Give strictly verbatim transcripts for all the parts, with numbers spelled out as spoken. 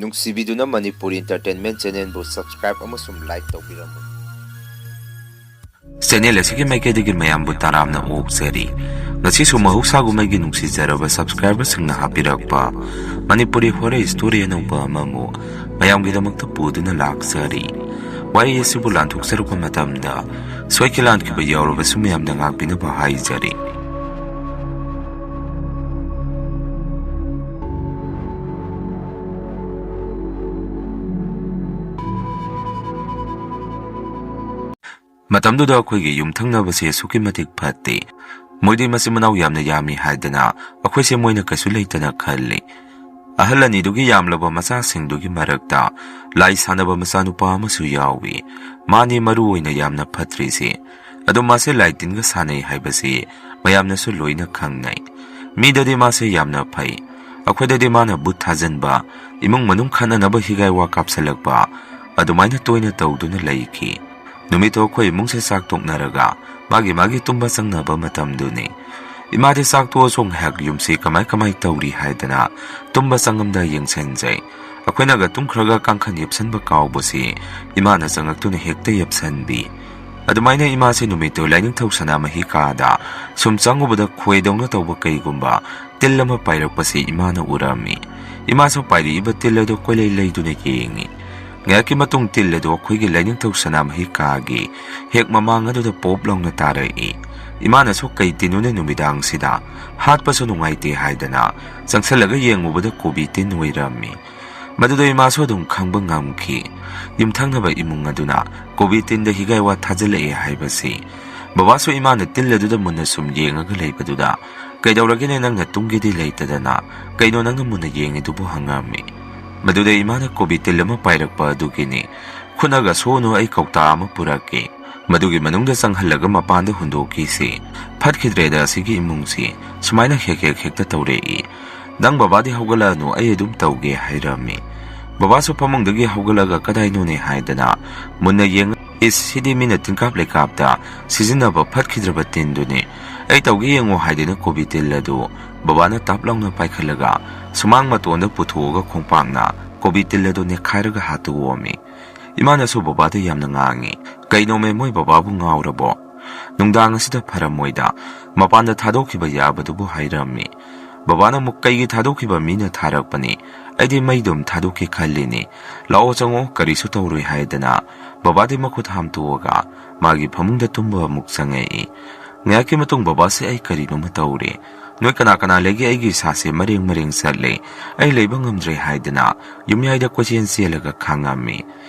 ꯅꯨꯡꯁꯤꯕꯤꯗꯨꯅ Manipuri Entertainment Channelꯕꯨ subscribe ꯑꯃꯁꯨꯡ like ꯇꯧꯕꯤꯔꯝꯃꯨ꯫ Channel ꯑꯁꯤꯒꯤ ꯃꯥꯏꯀꯩꯗꯒꯤ ꯃꯌꯥꯝꯕꯨ ꯇꯔꯥꯝꯅ ꯑꯣꯛꯆꯔꯤ꯫ ꯉꯁꯤꯁꯨ ꯃꯍꯧꯁꯥꯒꯨꯝꯕꯒꯤ ꯅꯨꯡꯁꯤꯖꯔꯕ subscriberꯁꯤꯡꯅ ꯍꯥꯞꯄꯤꯔꯛꯄ ꯃꯅꯤꯄꯨꯔꯤ horror story ꯑꯅꯧꯕ ꯑꯃꯃꯨꯛ ꯃꯌꯥꯝꯒꯤꯗꯃꯛꯇ ꯄꯨꯗꯨꯅ ꯂꯥꯛꯆꯔꯤ꯫ ꯋꯥꯔꯤ ꯑꯁꯤꯕꯨ ꯂꯥꯟꯊꯣꯛꯆꯔꯛꯄ ꯃꯇꯝꯗ ꯁꯣꯏꯈꯤ ꯂꯥꯟꯈꯤꯕ ꯌꯥꯎꯔꯕꯁꯨ ꯃꯌꯥꯝꯅ ꯉꯥꯛꯄꯤꯅꯕ ꯍꯥꯏꯖꯔꯤ꯫ ꯃꯇꯝꯗꯨꯗ ꯑꯩꯈꯣꯏꯒꯤ ꯌꯨꯝꯊꯪꯅꯕꯁꯦ ꯑꯁꯨꯛꯀꯤ ꯃꯇꯤꯛ ꯐꯠꯇꯦ꯫ ꯃꯣꯏꯗꯤ ꯃꯆꯤꯟ ꯃꯅꯥꯎ ꯌꯥꯝꯅ ꯌꯥꯝꯃꯤ ꯍꯥꯏꯗꯅ ꯑꯩꯈꯣꯏꯁꯦ ꯃꯣꯏꯅ ꯀꯩꯁꯨ ꯂꯩꯇꯅ ꯈꯜꯂꯤ꯫ ꯑꯍꯜ ꯑꯅꯤꯗꯨꯒꯤ ꯌꯥꯝꯂꯕ ꯃꯆꯥꯁꯤꯡꯗꯨꯒꯤ ꯃꯔꯛꯇ ꯂꯥꯏ ꯁꯥꯟꯅꯕ ꯃꯆꯥꯅꯨꯄꯥ ꯑꯃꯁꯨ ꯌꯥꯎꯏ꯫ ꯃꯥꯅꯤ ꯃꯔꯨ ꯑꯣꯏꯅ ꯌꯥꯝꯅ ꯐꯠꯇ꯭ꯔꯤꯁꯦ꯫ ꯑꯗꯣ ꯃꯥꯁꯦ ꯂꯥꯏ ꯇꯤꯟꯒ ꯁꯥꯟꯅꯩ ꯍꯥꯏꯕꯁꯤ ꯃꯌꯥꯝꯅꯁꯨ ꯂꯣꯏꯅ ꯈꯪꯅꯩ꯫ ꯃꯤꯗꯗꯤ ꯃꯥꯁꯦ ꯌꯥꯝꯅ ꯐꯩ꯫ ꯑꯩꯈꯣꯏꯗꯗꯤ ꯃꯥꯅ ꯕꯨꯠ ꯊꯥꯖꯟꯕ, ꯏꯃꯨꯡ ꯃꯅꯨꯡ ꯈꯠꯅꯅꯕ ꯍꯤꯒꯥꯏ ꯋꯥ ꯀꯥꯞꯁꯜꯂꯛꯄ, ꯑꯗꯨꯃꯥꯏꯅ ꯇꯣꯏꯅ ꯇꯧꯗꯨꯅ ꯂꯩꯈꯤ꯫ ꯅꯨꯃꯤꯠꯇꯣ ꯑꯩꯈꯣꯏ ꯏꯃꯨꯡꯁꯦ ꯆꯥꯛ ꯇꯣꯛꯅꯔꯒ ꯃꯥꯒꯤ ꯃꯥꯒꯤ ꯇꯨꯝꯕ ꯆꯪꯅꯕ ꯃꯇꯝꯗꯨꯅꯤ꯫ ꯏꯃꯥꯗꯤ ꯆꯥꯛ ꯇꯣꯛꯑꯁꯨ ꯉꯥꯏꯍꯥꯛ ꯌꯨꯝꯁꯤ ꯀꯃꯥꯏ ꯀꯃꯥꯏ ꯇꯧꯔꯤ ꯍꯥꯏꯗꯅ ꯇꯨꯝꯕ ꯆꯪꯉꯝꯗꯥꯏ ꯌꯦꯡꯁꯤꯟꯖꯩ꯫ ꯑꯩꯈꯣꯏꯅꯒ ꯇꯨꯝꯈ꯭ꯔꯒ ꯀꯥꯡꯈꯟ ꯌꯦꯞꯁꯟꯕ ꯀꯥꯎꯕꯁꯤ ꯏꯃꯥꯅ ꯆꯪꯉꯛꯇꯨꯅ ꯍꯦꯛꯇ ꯌꯦꯞꯁꯟꯕꯤ꯫ ꯑꯗꯨꯃꯥꯏꯅ ꯏꯃꯥꯁꯦ ꯅꯨꯃꯤꯠꯇꯨ ꯂꯥꯏꯅꯤꯡꯊꯧ ꯁꯅꯥꯃꯍꯤ ꯀꯥꯗ ꯁꯨꯝ ꯆꯪꯉꯨꯕꯗ ꯈꯣꯏꯗꯧꯅ ꯇꯧꯕ ꯀꯩꯒꯨꯝꯕ ꯇꯤꯜ ꯑꯃ ꯄꯥꯏꯔꯛꯄꯁꯤ ꯏꯃꯥꯅ ꯎꯔꯝꯃꯤ꯫ ꯏꯃꯥꯁꯨ ꯄꯥꯏꯔꯛꯏꯕ ꯇꯤꯜ ꯑꯗꯨ ꯀꯣꯏꯂꯩ ꯂꯩꯗꯨꯅ ꯌꯦꯡꯉꯤ꯫ ꯉꯥꯏꯍꯥꯛꯀꯤ ꯃꯇꯨꯡ ꯇꯤꯜ ꯑꯗꯨ ꯑꯩꯈꯣꯏꯒꯤ ꯂꯥꯏꯅꯤꯡꯊꯧ ꯁꯅꯥꯃꯍꯤ ꯀꯥꯒꯤ ꯍꯦꯛ ꯃꯃꯥꯡ ꯑꯗꯨꯗ ꯄꯣꯞ ꯂꯥꯎꯅ ꯇꯥꯔꯛꯏ꯫ ꯏꯃꯥꯅꯁꯨ "ꯀꯩ ꯇꯤꯟꯅꯣꯅꯦ ꯅꯨꯃꯤꯗꯥꯡꯁꯤꯗ ꯍꯥꯠꯄꯁꯨ ꯅꯨꯡꯉꯥꯏꯇꯦ" ꯍꯥꯏꯗꯅ ꯆꯪꯁꯜꯂꯒ ꯌꯦꯡꯉꯨꯕꯗ ꯀꯣꯕꯤ ꯇꯤꯟ ꯑꯣꯏꯔꯝꯃꯤ꯫ ꯃꯗꯨꯗ ꯏꯃꯥꯁꯨ ꯑꯗꯨꯝ ꯈꯪꯕ ꯉꯝꯈꯤ꯫ ꯌꯨꯝꯊꯪꯅꯕ ꯏꯃꯨꯡ ꯑꯗꯨꯅ ꯀꯣꯕꯤ ꯇꯤꯟꯗ ꯍꯤꯒꯥꯏ ꯋꯥ ꯊꯥꯖꯤꯜꯂꯛꯑꯦ ꯍꯥꯏꯕꯁꯤ꯫ ꯕꯕꯥꯁꯨ ꯏꯃꯥꯅ ꯇꯤꯜ ꯑꯗꯨꯗ ꯃꯨꯟꯅ ꯁꯨꯝ ꯌꯦꯡꯉꯒ ꯂꯩꯕꯗꯨꯗ, "ꯀꯩꯗꯧꯔꯒꯦꯅꯦ, ꯅꯪꯅ ꯇꯨꯝꯒꯦꯗꯤ ꯂꯩꯇꯗꯅ ꯀꯩꯅꯣ ꯅꯪꯅ ꯃꯨꯟꯅ ꯌꯦꯡꯉꯤꯗꯨꯕꯨ?" ꯍꯪꯉꯝꯃꯤ꯫ ꯃꯗꯨꯗ ꯏꯃꯥꯅ ꯀꯣꯕꯤ ꯇꯤꯜ ꯑꯃ ꯄꯥꯏꯔꯛꯄ ꯑꯗꯨꯒꯤꯅꯤ꯫ "ꯈꯨꯠꯅꯒ ꯁꯣꯛꯎꯅꯨ, ꯑꯩ ꯀꯧꯇꯥ ꯑꯃ ꯄꯨꯔꯛꯀꯦ꯫ ꯃꯗꯨꯒꯤ ꯃꯅꯨꯡꯗ ꯆꯪꯍꯜꯂꯒ ꯃꯄꯥꯟꯗ ꯍꯨꯟꯗꯣꯛꯈꯤꯁꯤ꯫ ꯐꯠꯈꯤꯗ꯭ꯔꯦꯗ ꯑꯁꯤꯒꯤ ꯏꯃꯨꯡꯁꯤ꯫ ꯁꯨꯃꯥꯏꯅ ꯍꯦꯛ ꯍꯦꯛ ꯍꯦꯛꯇ ꯇꯧꯔꯛꯏ꯫ ꯅꯪ ꯕꯕꯥꯗꯤ ꯍꯧꯒꯠꯂꯛꯑꯅꯨ, ꯑꯩ ꯑꯗꯨꯝ ꯇꯧꯒꯦ" ꯍꯥꯏꯔꯝꯃꯤ꯫ ꯕꯕꯥꯁꯨ ꯐꯃꯨꯡꯗꯒꯤ ꯍꯧꯒꯠꯂꯒ "ꯀꯗꯥꯏꯅꯣꯅꯦ?" ꯍꯥꯏꯗꯅ ꯃꯨꯟꯅ ꯌꯦꯡꯉ, "ꯏꯁ, ꯁꯤꯗꯤ ꯃꯤꯅ ꯇꯤꯟꯀꯥꯞ ꯂꯩꯀꯥꯞꯇ ꯁꯤꯖꯤꯟꯅꯕ ꯐꯠꯈꯤꯗ꯭ꯔꯕ ꯇꯤꯟꯗꯨꯅꯤ꯫ ꯑꯩ ꯇꯧꯒꯦ ꯌꯦꯡꯉꯣ" ꯍꯥꯏꯗꯨꯅ ꯀꯣꯕꯤ ꯇꯤꯜ ꯑꯗꯨ ꯕꯕꯥꯅ ꯇꯞ ꯂꯥꯎꯅ ꯄꯥꯏꯈꯠꯂꯒ ꯁꯨꯃꯥꯡ ꯃꯇꯣꯟꯗ ꯄꯨꯊꯣꯛꯑꯒ ꯈꯣꯡꯄꯥꯛꯅ ꯀꯣꯕꯤ ꯇꯤꯜ ꯑꯗꯨ ꯅꯦꯠꯈꯥꯏꯔꯒ ꯍꯥꯠꯇꯣꯛꯑꯝꯃꯤ꯫ ꯏꯃꯥꯅꯁꯨ ꯕꯕꯥꯗ ꯌꯥꯝꯅ ꯉꯥꯡꯉꯤ, "ꯀꯩꯅꯣꯃꯦ, ꯃꯣꯏ ꯕꯕꯥꯕꯨ ꯉꯥꯎꯔꯕꯣ? ꯅꯨꯡꯗꯥꯡ ꯑꯁꯤꯗ ꯐꯔꯝꯃꯣꯏꯗ, ꯃꯄꯥꯟꯗ ꯊꯥꯗꯣꯛꯈꯤꯕ ꯌꯥꯕꯗꯨꯕꯨ" ꯍꯥꯏꯔꯝꯃꯤ꯫ ꯕꯕꯥꯅ ꯑꯃꯨꯛ, "ꯀꯩꯒꯤ ꯊꯥꯗꯣꯛꯈꯤꯕ? ꯃꯤꯅ ꯊꯥꯔꯛꯄꯅꯤ꯫ ꯑꯩꯗꯤ ꯃꯩ ꯑꯗꯨꯝ ꯊꯥꯗꯣꯛꯀꯦ ꯈꯜꯂꯤꯅꯤ꯫ ꯂꯥꯛꯑꯣ, ꯆꯪꯉꯛꯑꯣ, ꯀꯔꯤꯁꯨ ꯇꯧꯔꯣꯏ" ꯍꯥꯏꯗꯅ ꯕꯕꯥꯗꯤ ꯃꯈꯨꯠ ꯍꯥꯝꯇꯣꯛꯑꯒ ꯃꯥꯒꯤ ꯐꯃꯨꯡꯗ ꯇꯨꯝꯕ ꯑꯃꯨꯛ ꯆꯪꯉꯛꯏ꯫ ꯉꯥꯏꯍꯥꯛꯀꯤ ꯃꯇꯨꯡ, "ꯕꯕꯥꯁꯦ, ꯑꯩ ꯀꯔꯤꯅꯣꯃ ꯇꯧꯔꯦ꯫ ꯅꯣꯏ ꯀꯅꯥ ꯀꯅꯥ ꯂꯩꯒꯦ? ꯑꯩꯒꯤ ꯏꯁꯥꯁꯦ ꯃꯔꯦꯡ ꯃꯔꯦꯡ ꯆꯠꯂꯦ꯫ ꯑꯩ ꯂꯩꯕ ꯉꯝꯗ꯭ꯔꯦ" ꯍꯥꯏꯗꯅ ꯌꯨꯝꯌꯥꯏꯗ ꯀꯣꯏꯆꯦꯟ ꯆꯦꯜꯂꯒ ꯈꯥꯡꯉꯝꯃꯤ꯫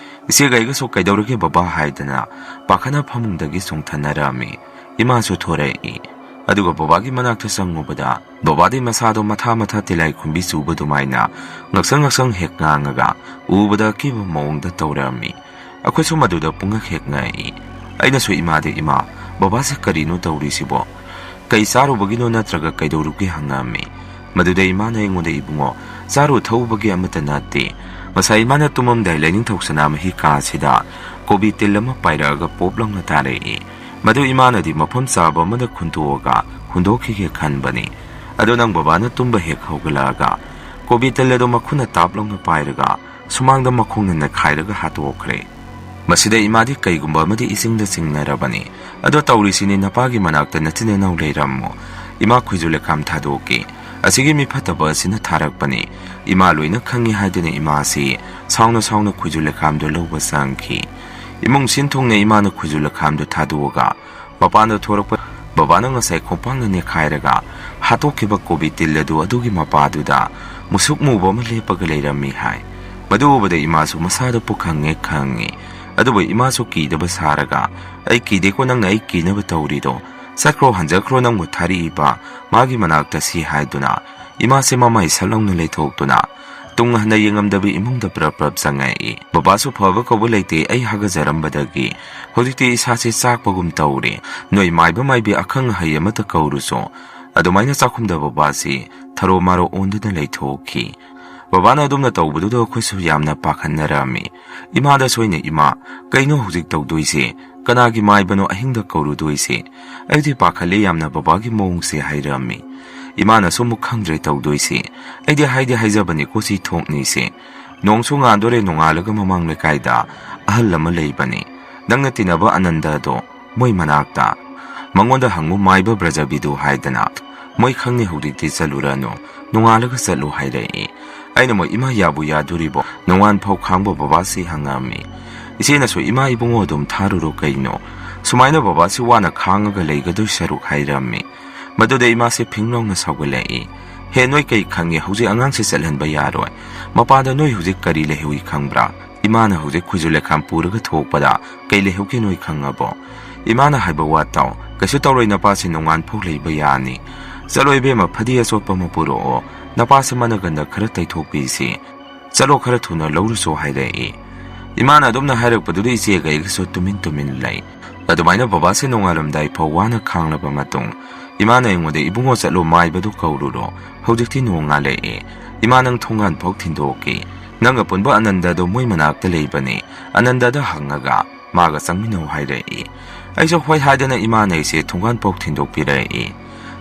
ꯏꯆꯦꯒ ꯑꯩꯒꯁꯨ "ꯀꯩꯗꯧꯔꯒꯦ ꯕꯕꯥ?" ꯍꯥꯏꯗꯅ ꯄꯥꯈꯠꯅ ꯐꯃꯨꯡꯗꯒꯤ ꯆꯣꯡꯊꯅꯔꯝꯃꯤ꯫ ꯏꯃꯥꯁꯨ ꯊꯣꯔꯛꯏ꯫ ꯑꯗꯨꯒ ꯕꯕꯥꯒꯤ ꯃꯅꯥꯛꯇ ꯆꯪꯉꯨꯕꯗ, ꯕꯕꯥꯗꯤ ꯃꯁꯥꯗꯣ ꯃꯊꯥ ꯃꯊꯥ ꯇꯤꯂꯥꯏ ꯈꯨꯝꯕꯤ ꯆꯨꯕ ꯑꯗꯨꯃꯥꯏꯅ ꯉꯛꯁꯪ ꯉꯛꯁꯪ ꯍꯦꯛ ꯉꯥꯡꯉꯒ ꯎꯕꯗ ꯑꯀꯤꯕ ꯃꯑꯣꯡꯗ ꯇꯧꯔꯝꯃꯤ꯫ ꯑꯩꯈꯣꯏꯁꯨ ꯃꯗꯨꯗ ꯄꯨꯡꯉꯛ ꯍꯦꯛ ꯉꯛꯏ꯫ ꯑꯩꯅꯁꯨ ꯏꯃꯥꯗ, "ꯏꯃꯥ, ꯕꯕꯥꯁꯦ ꯀꯔꯤꯅꯣ ꯇꯧꯔꯤꯁꯤꯕꯣ? ꯀꯩ ꯆꯥꯔꯨꯕꯒꯤꯅꯣ ꯅꯠꯇ꯭ꯔꯒ ꯀꯩꯗꯧꯔꯨꯒꯦ?" ꯍꯪꯉꯝꯃꯤ꯫ ꯃꯗꯨꯗ ꯏꯃꯥꯅ ꯑꯩꯉꯣꯟꯗ, "ꯏꯕꯨꯡꯉꯣ, ꯆꯥꯔꯨ ꯊꯛꯎꯕꯒꯤ ꯑꯃꯠꯇ ꯅꯠꯇꯦ꯫ ꯉꯁꯥꯏ ꯏꯃꯥꯅ ꯇꯨꯝꯃꯝꯗꯥꯏ ꯂꯥꯏꯅꯤꯡꯊꯧ ꯁꯅꯥꯃꯍꯤ ꯀꯥ ꯑꯁꯤꯗ ꯀꯣꯕꯤ ꯇꯤꯜ ꯑꯃ ꯄꯥꯏꯔꯛꯑꯒ ꯄꯣꯞ ꯂꯥꯎꯅ ꯇꯥꯔꯛꯏ꯫ ꯃꯗꯨ ꯏꯃꯥꯅꯗꯤ ꯃꯐꯝ ꯆꯥꯕ ꯑꯃꯗ ꯈꯨꯟꯇꯣꯛꯑꯒ ꯍꯨꯟꯗꯣꯛꯈꯤꯒꯦ ꯈꯟꯕꯅꯤ꯫ ꯑꯗꯣ ꯅꯪ ꯕꯕꯥꯅ ꯇꯨꯝꯕ ꯍꯦꯛ ꯍꯧꯒꯠꯂꯛꯑꯒ ꯀꯣꯕꯤ ꯇꯤꯜ ꯑꯗꯣ ꯃꯈꯨꯠꯅ ꯇꯥꯞ ꯂꯥꯎꯅ ꯄꯥꯏꯔꯒ ꯁꯨꯃꯥꯡꯗ ꯃꯈꯣꯡꯅ ꯅꯩꯈꯥꯏꯔꯒ ꯍꯥꯠꯇꯣꯛꯈ꯭ꯔꯦ꯫" ꯃꯁꯤꯗ ꯏꯃꯥꯗꯤ ꯀꯩꯒꯨꯝꯕ ꯑꯃꯗꯤ ꯏꯁꯤꯡꯗ ꯆꯤꯡꯅꯔꯕꯅꯤ꯫ "ꯑꯗꯣ ꯇꯧꯔꯤꯁꯤꯅꯤ, ꯅꯄꯥꯒꯤ ꯃꯅꯥꯛꯇ ꯅꯆꯤꯟ ꯅꯅꯥꯎ ꯂꯩꯔꯝꯃꯣ꯫ ꯏꯃꯥ ꯈꯨꯏꯖꯨ ꯂꯩꯈꯥꯝ ꯊꯥꯗꯣꯛꯀꯦ꯫ ꯑꯁꯤꯒꯤ ꯃꯤ ꯐꯠꯇꯕ ꯑꯁꯤꯅ ꯊꯥꯔꯛꯄꯅꯤ꯫ ꯏꯃꯥ ꯂꯣꯏꯅ ꯈꯪꯉꯤ" ꯍꯥꯏꯗꯨꯅ ꯏꯃꯥꯁꯤ ꯁꯥꯎꯅ ꯁꯥꯎꯅ ꯈꯨꯏꯖꯨ ꯂꯩꯈꯥꯝꯗꯨ ꯂꯧꯕ ꯆꯪꯈꯤ꯫ ꯏꯃꯨꯡ ꯁꯤꯟ ꯊꯨꯡꯅ ꯏꯃꯥꯅ ꯈꯨꯏꯖꯨ ꯂꯩꯈꯥꯝꯗꯨ ꯊꯥꯗꯣꯛꯑꯒ ꯃꯄꯥꯟꯗ ꯊꯣꯔꯛꯄ ꯕꯕꯥꯅ ꯉꯁꯥꯏ ꯈꯣꯡꯄꯥꯛꯅ ꯅꯦꯠꯈꯥꯏꯔꯒ ꯍꯥꯠꯇꯣꯛꯈꯤꯕ ꯀꯣꯕꯤ ꯇꯤꯜ ꯑꯗꯨ ꯑꯗꯨꯒꯤ ꯃꯄꯥꯗꯨꯗ ꯃꯨꯁꯨꯛ ꯃꯨꯕ ꯑꯃ ꯂꯦꯞꯄꯒ ꯂꯩꯔꯝꯃꯤ ꯍꯥꯏ꯫ ꯃꯗꯨ ꯎꯕꯗ ꯏꯃꯥꯁꯨ ꯃꯁꯥꯗ ꯄꯨꯈꯪꯉꯦ ꯈꯪꯉꯤ꯫ ꯑꯗꯨꯕꯨ ꯏꯃꯥꯁꯨ ꯀꯤꯗꯕ ꯁꯥꯔꯒ, "ꯑꯩ ꯀꯤꯗꯦꯀꯣ, ꯅꯪꯅ ꯑꯩ ꯀꯤꯅꯕ ꯇꯧꯔꯤꯗꯣ꯫ ꯆꯠꯈ꯭ꯔꯣ, ꯍꯟꯖꯈ꯭ꯔꯣ, ꯅꯪꯕꯨ ꯊꯥꯔꯛꯏꯕ ꯃꯥꯒꯤ ꯃꯅꯥꯛꯇ" ꯁꯤ ꯍꯥꯏꯗꯨꯅ ꯏꯃꯥꯁꯦ ꯃꯃꯥꯏ ꯁꯠ ꯂꯥꯎꯅ ꯂꯩꯊꯣꯛꯇꯨꯅ ꯇꯨꯡ ꯍꯟꯅ ꯌꯦꯡꯉꯝꯗꯕꯤ ꯏꯃꯨꯡꯗ ꯄ꯭ꯔꯞ ꯄ꯭ꯔꯞ ꯆꯪꯉꯛꯏ꯫ ꯕꯕꯥꯁꯨ ꯐꯕ ꯀꯧꯕ ꯂꯩꯇꯦ, ꯑꯩ ꯍꯥꯒꯠꯆꯔꯝꯕꯗꯒꯤ ꯍꯧꯖꯤꯛꯇꯤ ꯏꯁꯥꯁꯦ ꯆꯥꯛꯄꯒꯨꯝ ꯇꯧꯔꯦ꯫ ꯅꯣꯏ ꯃꯥꯏꯕ ꯃꯥꯏꯕꯤ ꯑꯈꯪ ꯑꯍꯩ ꯑꯃꯠꯇ ꯀꯧꯔꯨꯁꯨ꯫ ꯑꯗꯨꯃꯥꯏꯅ ꯆꯥꯛꯈꯨꯝꯗ ꯕꯕꯥꯁꯤ ꯊꯔꯣ ꯃꯥꯔꯣ ꯑꯣꯟꯗꯨꯅ ꯂꯩꯊꯣꯛꯈꯤ꯫ ꯕꯕꯥꯅ ꯑꯗꯨꯝꯅ ꯇꯧꯕꯗꯨꯗ ꯑꯩꯈꯣꯏꯁꯨ ꯌꯥꯝꯅ ꯄꯥꯈꯠꯅꯔꯝꯃꯤ꯫ ꯏꯃꯥꯗꯁꯨ ꯑꯩꯅ, "ꯏꯃꯥ, ꯀꯩꯅꯣ ꯍꯧꯖꯤꯛ ꯇꯧꯗꯣꯏꯁꯦ? ꯀꯅꯥꯒꯤ ꯃꯥꯏꯕꯅꯣ ꯑꯍꯤꯡꯗ ꯀꯧꯔꯨꯗꯣꯏꯁꯦ? ꯑꯩꯗꯤ ꯄꯥꯈꯠꯂꯦ ꯌꯥꯝꯅ ꯕꯕꯥꯒꯤ ꯃꯑꯣꯡꯁꯦ" ꯍꯥꯏꯔꯝꯃꯤ꯫ ꯏꯃꯥꯅꯁꯨ ꯑꯃꯨꯛ, "ꯈꯪꯗ꯭ꯔꯦ ꯇꯧꯗꯣꯏꯁꯦ꯫ ꯑꯩꯗꯤ ꯍꯥꯏꯗꯤ ꯍꯥꯏꯖꯕꯅꯤꯀꯣ ꯁꯤ ꯊꯣꯛꯅꯤꯁꯦ꯫ "ꯅꯣꯡꯁꯨ ꯉꯥꯟꯗꯣꯔꯦ, ꯅꯣꯡꯉꯥꯜꯂꯒ ꯃꯃꯥꯡ ꯂꯩꯀꯥꯏꯗ ꯑꯍꯜ ꯑꯃ ꯂꯩꯕꯅꯤ, ꯅꯪꯅ ꯇꯤꯟꯅꯕ ꯑꯅꯟꯗꯗꯣ, ꯃꯣꯏ ꯃꯅꯥꯛꯇ꯫ ꯃꯉꯣꯟꯗ ꯍꯪꯉꯨ, ꯃꯥꯏꯕ ꯕ꯭ꯔꯖꯕꯤꯗꯨ ꯍꯥꯏꯗꯅ, ꯃꯣꯏ ꯈꯪꯅꯤ, ꯍꯧꯖꯤꯛꯇꯤ ꯆꯠꯂꯨꯔꯅꯨ, ꯅꯣꯡꯉꯥꯜꯂꯒ ꯆꯠꯂꯨ" ꯍꯥꯏꯔꯛꯏ꯫ ꯑꯩꯅ ꯑꯃꯨꯛ, "ꯏꯃꯥ, ꯌꯥꯕꯨ ꯌꯥꯗꯣꯔꯤꯕꯣ?" ꯅꯣꯡꯉꯥꯟ ꯐꯥꯎ ꯈꯥꯡꯕ ꯕꯕꯥꯁꯤ ꯍꯪꯉꯝꯃꯤ꯫ ꯏꯆꯦꯅꯁꯨ, "ꯏꯃꯥ ꯏꯕꯨꯡꯉꯣ ꯑꯗꯨꯝ ꯊꯥꯔꯨꯔꯣ ꯀꯩꯅꯣ, ꯁꯨꯃꯥꯏꯅ ꯕꯕꯥꯁꯤ ꯋꯥꯅ ꯈꯥꯡꯉꯒ ꯂꯩꯒꯗꯣꯏ ꯁꯔꯨꯛ" ꯍꯥꯏꯔꯝꯃꯤ꯫ ꯃꯗꯨꯗ ꯏꯃꯥꯁꯦ ꯐꯤꯡ ꯂꯥꯎꯅ ꯁꯥꯎꯒꯠꯂꯛꯏ꯫ "ꯍꯦ, ꯅꯣꯏ ꯀꯩ ꯈꯪꯉꯤ? ꯍꯧꯖꯤꯛ ꯑꯉꯥꯡꯁꯦ ꯆꯠꯍꯟꯕ ꯌꯥꯔꯣꯏ꯫ ꯃꯄꯥꯗ ꯅꯣꯏ ꯍꯧꯖꯤꯛ ꯀꯔꯤ ꯂꯩꯍꯧꯏ ꯈꯪꯕ꯭ꯔꯥ? ꯏꯃꯥꯅ ꯍꯧꯖꯤꯛ ꯈꯨꯖꯨ ꯂꯩꯈꯥꯝ ꯄꯨꯔꯒ ꯊꯣꯛꯄꯗ ꯀꯩ ꯂꯩꯍꯧꯒꯦ ꯅꯣꯏ ꯈꯪꯉꯕꯣ? ꯏꯃꯥꯅ ꯍꯥꯏꯕ ꯋꯥ ꯇꯥꯎ꯫ ꯀꯩꯁꯨ ꯇꯧꯔꯣꯏ, ꯅꯄꯥꯁꯤ ꯅꯣꯡꯉꯥꯟ ꯐꯥꯎ ꯂꯩꯕ ꯌꯥꯅꯤ꯫ ꯆꯠꯂꯣ ꯏꯕꯦꯝꯃ, ꯐꯗꯤ ꯑꯆꯣꯠꯄ ꯑꯃ ꯄꯨꯔꯛꯑꯣ꯫ ꯅꯄꯥꯁꯤ ꯃꯅꯒꯟꯗ ꯈꯔ ꯇꯩꯊꯣꯛꯄꯤꯁꯤ꯫ ꯆꯠꯂꯣ, ꯈꯔ ꯊꯨꯅ ꯂꯧꯔꯨꯆꯣ" ꯍꯥꯏꯔꯛꯏ꯫ ꯏꯃꯥꯅ ꯑꯗꯨꯝꯅ ꯍꯥꯏꯔꯛꯄꯗꯨꯗ ꯏꯆꯦꯒ ꯑꯩꯒꯁꯨ ꯇꯨꯃꯤꯟ ꯇꯨꯃꯤꯟ ꯂꯩ꯫ ꯑꯗꯨꯃꯥꯏꯅ ꯕꯕꯥꯁꯦ ꯅꯣꯡꯉꯥꯜꯂꯝꯗꯥꯏ ꯐꯥꯎ ꯋꯥꯅ ꯈꯥꯡꯂꯕ ꯃꯇꯨꯡ, ꯏꯃꯥꯅ ꯑꯩꯉꯣꯟꯗ, "ꯏꯕꯨꯡꯉꯣ, ꯆꯠꯂꯣ, ꯃꯥꯏꯕꯗꯨ ꯀꯧꯔꯨꯔꯣ꯫ ꯍꯧꯖꯤꯛꯇꯤ ꯅꯣꯡ ꯉꯥꯜꯂꯛꯑꯦ꯫ ꯏꯃꯥ, ꯅꯪ ꯊꯣꯡꯒꯥꯟ ꯐꯥꯎ ꯊꯤꯟꯗꯣꯛꯀꯦ꯫ ꯅꯪꯒ ꯄꯨꯟꯕ ꯑꯅꯟꯗꯗꯣ ꯃꯣꯏ ꯃꯅꯥꯛꯇ ꯂꯩꯕꯅꯦ꯫ ꯑꯅꯟꯗꯗ ꯍꯪꯉꯒ ꯃꯥꯒ ꯆꯪꯃꯤꯟꯅꯧ" ꯍꯥꯏꯔꯛꯏ꯫ ꯑꯩꯁꯨ ꯍꯣꯏ ꯍꯥꯏꯗꯅ ꯏꯃꯥꯅ ꯑꯩꯁꯦ ꯊꯣꯡꯒꯥꯟ ꯐꯥꯎ ꯊꯤꯟꯗꯣꯛꯄꯤꯔꯛꯏ꯫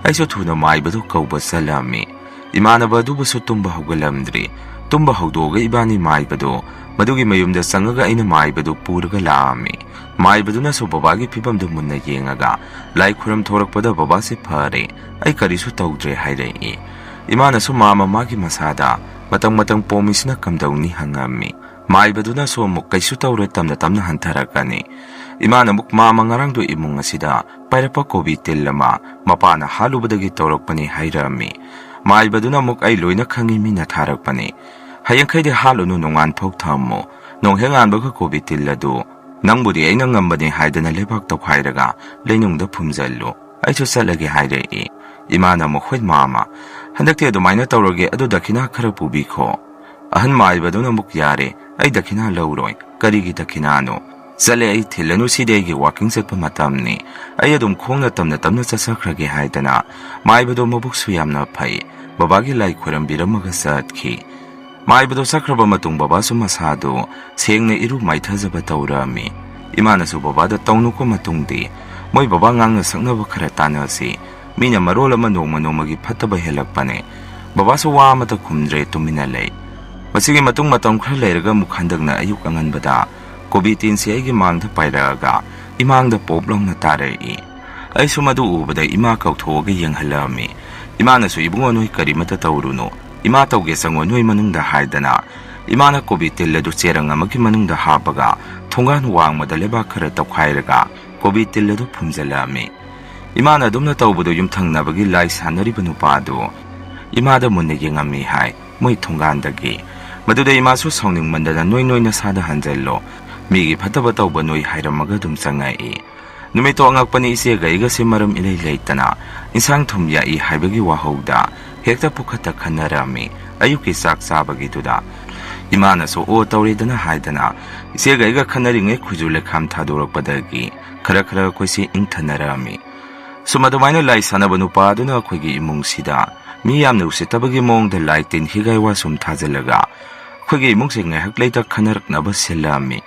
ꯑꯩꯁꯨ ꯊꯨꯅ ꯃꯥꯏꯕꯗꯨ ꯀꯧꯕ ꯆꯠꯂꯝꯃꯤ꯫ ꯏꯃꯥꯟꯅꯕ ꯑꯗꯨꯕꯨꯁꯨ ꯇꯨꯝꯕ ꯍꯧꯒꯠꯂꯝꯗ꯭ꯔꯤ꯫ ꯇꯨꯝꯕ ꯍꯧꯗꯣꯛꯑꯒ ꯏꯕꯥꯅꯤ ꯃꯥꯏꯕꯗꯨ, ꯃꯗꯨꯒꯤ ꯃꯌꯨꯝꯗ ꯆꯪꯉꯒ ꯑꯩꯅ ꯃꯥꯏꯕꯗꯨ ꯄꯨꯔꯒ ꯂꯥꯛꯑꯝꯃꯤ꯫ ꯃꯥꯏꯕꯗꯨꯅꯁꯨ ꯕꯕꯥꯒꯤ ꯐꯤꯕꯝꯗꯨ ꯃꯨꯟꯅ ꯌꯦꯡꯉꯒ, "ꯂꯥꯏ ꯈꯨꯔꯝ ꯊꯣꯔꯛꯄꯗ ꯕꯕꯥꯁꯦ ꯐꯔꯦ, ꯑꯩ ꯀꯔꯤꯁꯨ ꯇꯧꯗ꯭ꯔꯦ" ꯍꯥꯏꯔꯛꯏ꯫ ꯏꯃꯥꯅꯁꯨ, "ꯃꯥꯃ, ꯃꯥꯒꯤ ꯃꯁꯥꯗ ꯃꯇꯝ ꯃꯇꯝ ꯄꯣꯝꯃꯤꯁꯤꯅ ꯀꯝꯗꯧꯅꯤ?" ꯍꯪꯉꯝꯃꯤ꯫ ꯃꯥꯏꯕꯗꯨꯅꯁꯨ ꯑꯃꯨꯛ, "ꯀꯩꯁꯨ ꯇꯧꯔꯣꯏ, ꯇꯞꯅ ꯇꯞꯅ ꯍꯟꯊꯔꯛꯀꯅꯤ"꯫ ꯏꯃꯥꯅ ꯑꯃꯨꯛ, "ꯃꯥꯃ, ꯉꯔꯥꯡꯗꯣ ꯏꯃꯨꯡ ꯑꯁꯤꯗ ꯄꯥꯏꯔꯛꯄ ꯀꯣꯕꯤ ꯇꯤꯜ ꯑꯃ ꯃꯄꯥꯅ ꯍꯥꯠꯂꯨꯕꯗꯒꯤ ꯇꯧꯔꯛꯄꯅꯤ" ꯍꯥꯏꯔꯛꯑꯝꯃꯤ꯫ ꯃꯥꯏꯕꯗꯨꯅ ꯑꯃꯨꯛ, "ꯑꯩ ꯂꯣꯏꯅ ꯈꯪꯉꯤ, ꯃꯤꯅ ꯊꯥꯔꯛꯄꯅꯤ꯫ ꯍꯌꯦꯡꯈꯩꯗꯤ ꯍꯥꯠꯂꯨꯅꯨ, ꯅꯣꯡꯉꯥꯟ ꯐꯥꯎ ꯊꯝꯃꯨ꯫ ꯅꯣꯡ ꯍꯦꯛ ꯉꯥꯟꯕꯒ ꯀꯣꯕꯤ ꯇꯤꯜ ꯑꯗꯨ ꯅꯪꯕꯨꯗꯤ ꯑꯩꯅ ꯉꯝꯕꯅꯤ ꯍꯥꯏꯗꯅ ꯂꯩꯕꯥꯛ ꯇꯧꯈꯥꯏꯔꯒ ꯂꯩꯅꯨꯡꯗ ꯐꯨꯝꯖꯜꯂꯨ꯫ ꯑꯩꯁꯨ ꯆꯠꯂꯒꯦ" ꯍꯥꯏꯔꯛꯏ꯫ ꯏꯃꯥꯅ ꯑꯃꯨꯛ, "ꯍꯣꯏ ꯃꯥꯃ, ꯍꯟꯗꯛꯇꯤ ꯑꯗꯨꯃꯥꯏꯅ ꯇꯧꯔꯒꯦ, ꯑꯗꯨ ꯗꯈꯤꯅꯥ ꯈꯔ ꯄꯨꯕꯤꯈꯣ"꯫ ꯑꯍꯟ ꯃꯥꯏꯕꯗꯨꯅ ꯑꯃꯨꯛ, "ꯌꯥꯔꯦ, ꯑꯩ ꯗꯈꯤꯅꯥ ꯂꯧꯔꯣꯏ꯫ ꯀꯔꯤꯒꯤ ꯗꯈꯤꯅꯥꯅꯣ? ꯆꯠꯂꯦ, ꯑꯩ ꯊꯤꯜꯂꯅꯨ, ꯁꯤꯗꯤ ꯑꯩꯒꯤ ꯋꯥꯀꯤꯡ ꯆꯠꯄ ꯃꯇꯝꯅꯤ꯫ ꯑꯩ ꯑꯗꯨꯝ ꯈꯣꯡꯅ ꯇꯞꯅ ꯇꯞꯅ ꯆꯠꯆꯈ꯭ꯔꯒꯦ" ꯍꯥꯏꯗꯅ ꯃꯥꯏꯕꯗꯣ ꯃꯕꯨꯛꯁꯨ ꯌꯥꯝꯅ ꯐꯩ, ꯕꯕꯥꯒꯤ ꯂꯥꯏ ꯈꯣꯏꯔꯝꯕꯤꯔꯝꯃꯒ ꯆꯠꯈꯤ꯫ ꯃꯥꯏꯕꯗꯣ ꯆꯠꯈ꯭ꯔꯕ ꯃꯇꯨꯡ ꯕꯕꯥꯁꯨ ꯃꯁꯥꯗꯨ ꯁꯦꯡꯅ ꯏꯔꯨ ꯃꯥꯏꯊꯖꯕ ꯇꯧꯔꯛꯑꯝꯃꯤ꯫ ꯏꯃꯥꯅꯁꯨ ꯕꯕꯥꯗ, "ꯇꯧꯅꯨꯀꯣ ꯃꯇꯨꯡꯗꯤ, ꯃꯣꯏ ꯕꯕꯥ ꯉꯥꯡꯅ ꯁꯛꯅꯕ ꯈꯔ ꯇꯥꯟꯅꯁꯤ꯫ ꯃꯤꯅ ꯃꯔꯣꯜ ꯑꯃ ꯅꯣꯡꯃ ꯅꯣꯡꯃꯒꯤ ꯐꯠꯇꯕ ꯍꯦꯜꯂꯛꯄꯅꯦ"꯫ ꯕꯕꯥꯁꯨ ꯋꯥ ꯑꯃꯠꯇ ꯈꯨꯝꯗ꯭ꯔꯦ, ꯇꯨꯃꯤꯟꯅ ꯂꯩ꯫ ꯑꯁꯤꯒꯤ ꯃꯇꯨꯡ ꯃꯇꯝ ꯈꯔ ꯂꯩꯔꯒ ꯑꯃꯨꯛ ꯍꯟꯗꯛꯅ ꯑꯌꯨꯛ ꯑꯉꯟꯕꯗ ꯀꯣꯕꯤ ꯇꯤꯟꯁꯤ ꯑꯩꯒꯤ ꯃꯥꯡꯗ ꯄꯥꯏꯔꯛꯑꯒ ꯏꯃꯥꯡꯗ ꯄꯣꯞ ꯂꯥꯎꯅ ꯇꯥꯔꯛꯏ꯫ ꯑꯩꯁꯨ ꯃꯗꯨ ꯎꯕꯗ ꯏꯃꯥ ꯀꯧꯊꯣꯛꯑꯒ ꯌꯦꯡꯍꯜꯂꯛꯑꯝꯃꯤ꯫ ꯏꯃꯥꯅꯁꯨ, "ꯏꯕꯨꯡꯉꯣ, ꯅꯣꯏ ꯀꯔꯤꯃꯇ ꯇꯧꯔꯨꯅꯨ, ꯏꯃꯥ ꯇꯧꯒꯦ ꯆꯪꯉꯣ ꯅꯣꯏ ꯃꯅꯨꯡꯗ" ꯍꯥꯏꯗꯅ ꯏꯃꯥꯅ ꯀꯣꯕꯤ ꯇꯤꯜ ꯑꯗꯨ ꯆꯦꯔꯪ ꯑꯃꯒꯤ ꯃꯅꯨꯡꯗ ꯍꯥꯞꯄꯒ ꯊꯣꯡꯒꯥꯟ ꯋꯥꯡꯃꯗ ꯂꯩꯕꯥꯛ ꯈꯔ ꯇꯧꯈꯥꯏꯔꯒ ꯀꯣꯕꯤ ꯇꯤꯜ ꯑꯗꯨ ꯐꯨꯝꯖꯤꯜꯂꯛꯑꯝꯃꯤ꯫ ꯏꯃꯥꯅ ꯑꯗꯨꯝꯅ ꯇꯧꯕꯗꯨ ꯌꯨꯝꯊꯪꯅꯕꯒꯤ ꯂꯥꯏ ꯁꯥꯟꯅꯔꯤꯕ ꯅꯨꯄꯥ ꯑꯗꯨ ꯏꯃꯥꯗ ꯃꯨꯟꯅ ꯌꯦꯡꯉꯝꯃꯤ ꯍꯥꯏ꯫ ꯃꯣꯏ ꯊꯣꯡꯒꯥꯟꯗꯒꯤ꯫ ꯃꯗꯨꯗ ꯏꯃꯥꯁꯨ ꯁꯥꯎꯅꯤꯡꯃꯟꯗꯅ, "ꯅꯣꯏ ꯅꯣꯏ ꯅꯁꯥꯗ ꯍꯟꯖꯜꯂꯣ, ꯃꯤꯒꯤ ꯐꯠꯇꯕ ꯇꯧꯕ ꯅꯣꯏ" ꯍꯥꯏꯔꯝꯃꯒ ꯑꯗꯨꯝ ꯆꯪꯉꯛꯏ꯫ ꯅꯨꯃꯤꯠꯇꯣ ꯑꯉꯛꯄꯅꯤ, ꯏꯆꯦꯒ ꯑꯩꯒꯁꯦ ꯃꯔꯝ ꯏꯂꯩ ꯂꯩꯇꯅ ꯏꯟꯁꯥꯡ ꯊꯨꯝ ꯌꯥꯛꯏ ꯍꯥꯏꯕꯒꯤ ꯋꯥꯍꯧꯗ ꯍꯦꯛꯇ ꯄꯨꯈꯠꯇ ꯈꯟꯅꯔꯝꯃꯤ꯫ ꯑꯌꯨꯛꯀꯤ ꯆꯥꯛ ꯆꯥꯕꯒꯤꯗꯨꯗ ꯏꯃꯥꯅꯁꯨ "ꯑꯣ, ꯇꯧꯔꯦꯗꯅ" ꯍꯥꯏꯗꯅ ꯏꯆꯦꯒ ꯑꯩꯒ ꯈꯟꯅꯔꯤꯉꯩ ꯈꯨꯖꯨ ꯂꯩꯈꯥꯝ ꯊꯥꯗꯣꯔꯛꯄꯗꯒꯤ ꯈꯔ ꯈꯔ ꯑꯩꯈꯣꯏꯁꯦ ꯏꯪꯊꯅꯔꯛꯑꯝꯃꯤ꯫ ꯁꯨꯝ ꯑꯗꯨꯃꯥꯏꯅ ꯂꯥꯏ ꯁꯥꯟꯅꯕ ꯅꯨꯄꯥ ꯑꯗꯨꯅ ꯑꯩꯈꯣꯏꯒꯤ ꯏꯃꯨꯡꯁꯤꯗ ꯃꯤ ꯌꯥꯝꯅ ꯎꯁꯤꯠꯇꯕꯒꯤ ꯃꯑꯣꯡꯗ ꯂꯥꯏ ꯇꯤꯟ ꯍꯤꯒꯥꯏ ꯋꯥ ꯁꯨꯝ ꯊꯥꯖꯤꯜꯂꯒ ꯑꯩꯈꯣꯏꯒꯤ ꯏꯃꯨꯡꯁꯦ ꯉꯥꯏꯍꯥꯛ ꯂꯩꯇ ꯈꯟꯅꯔꯛꯅꯕ ꯁꯤꯜꯂꯛꯑꯝꯃꯤ꯫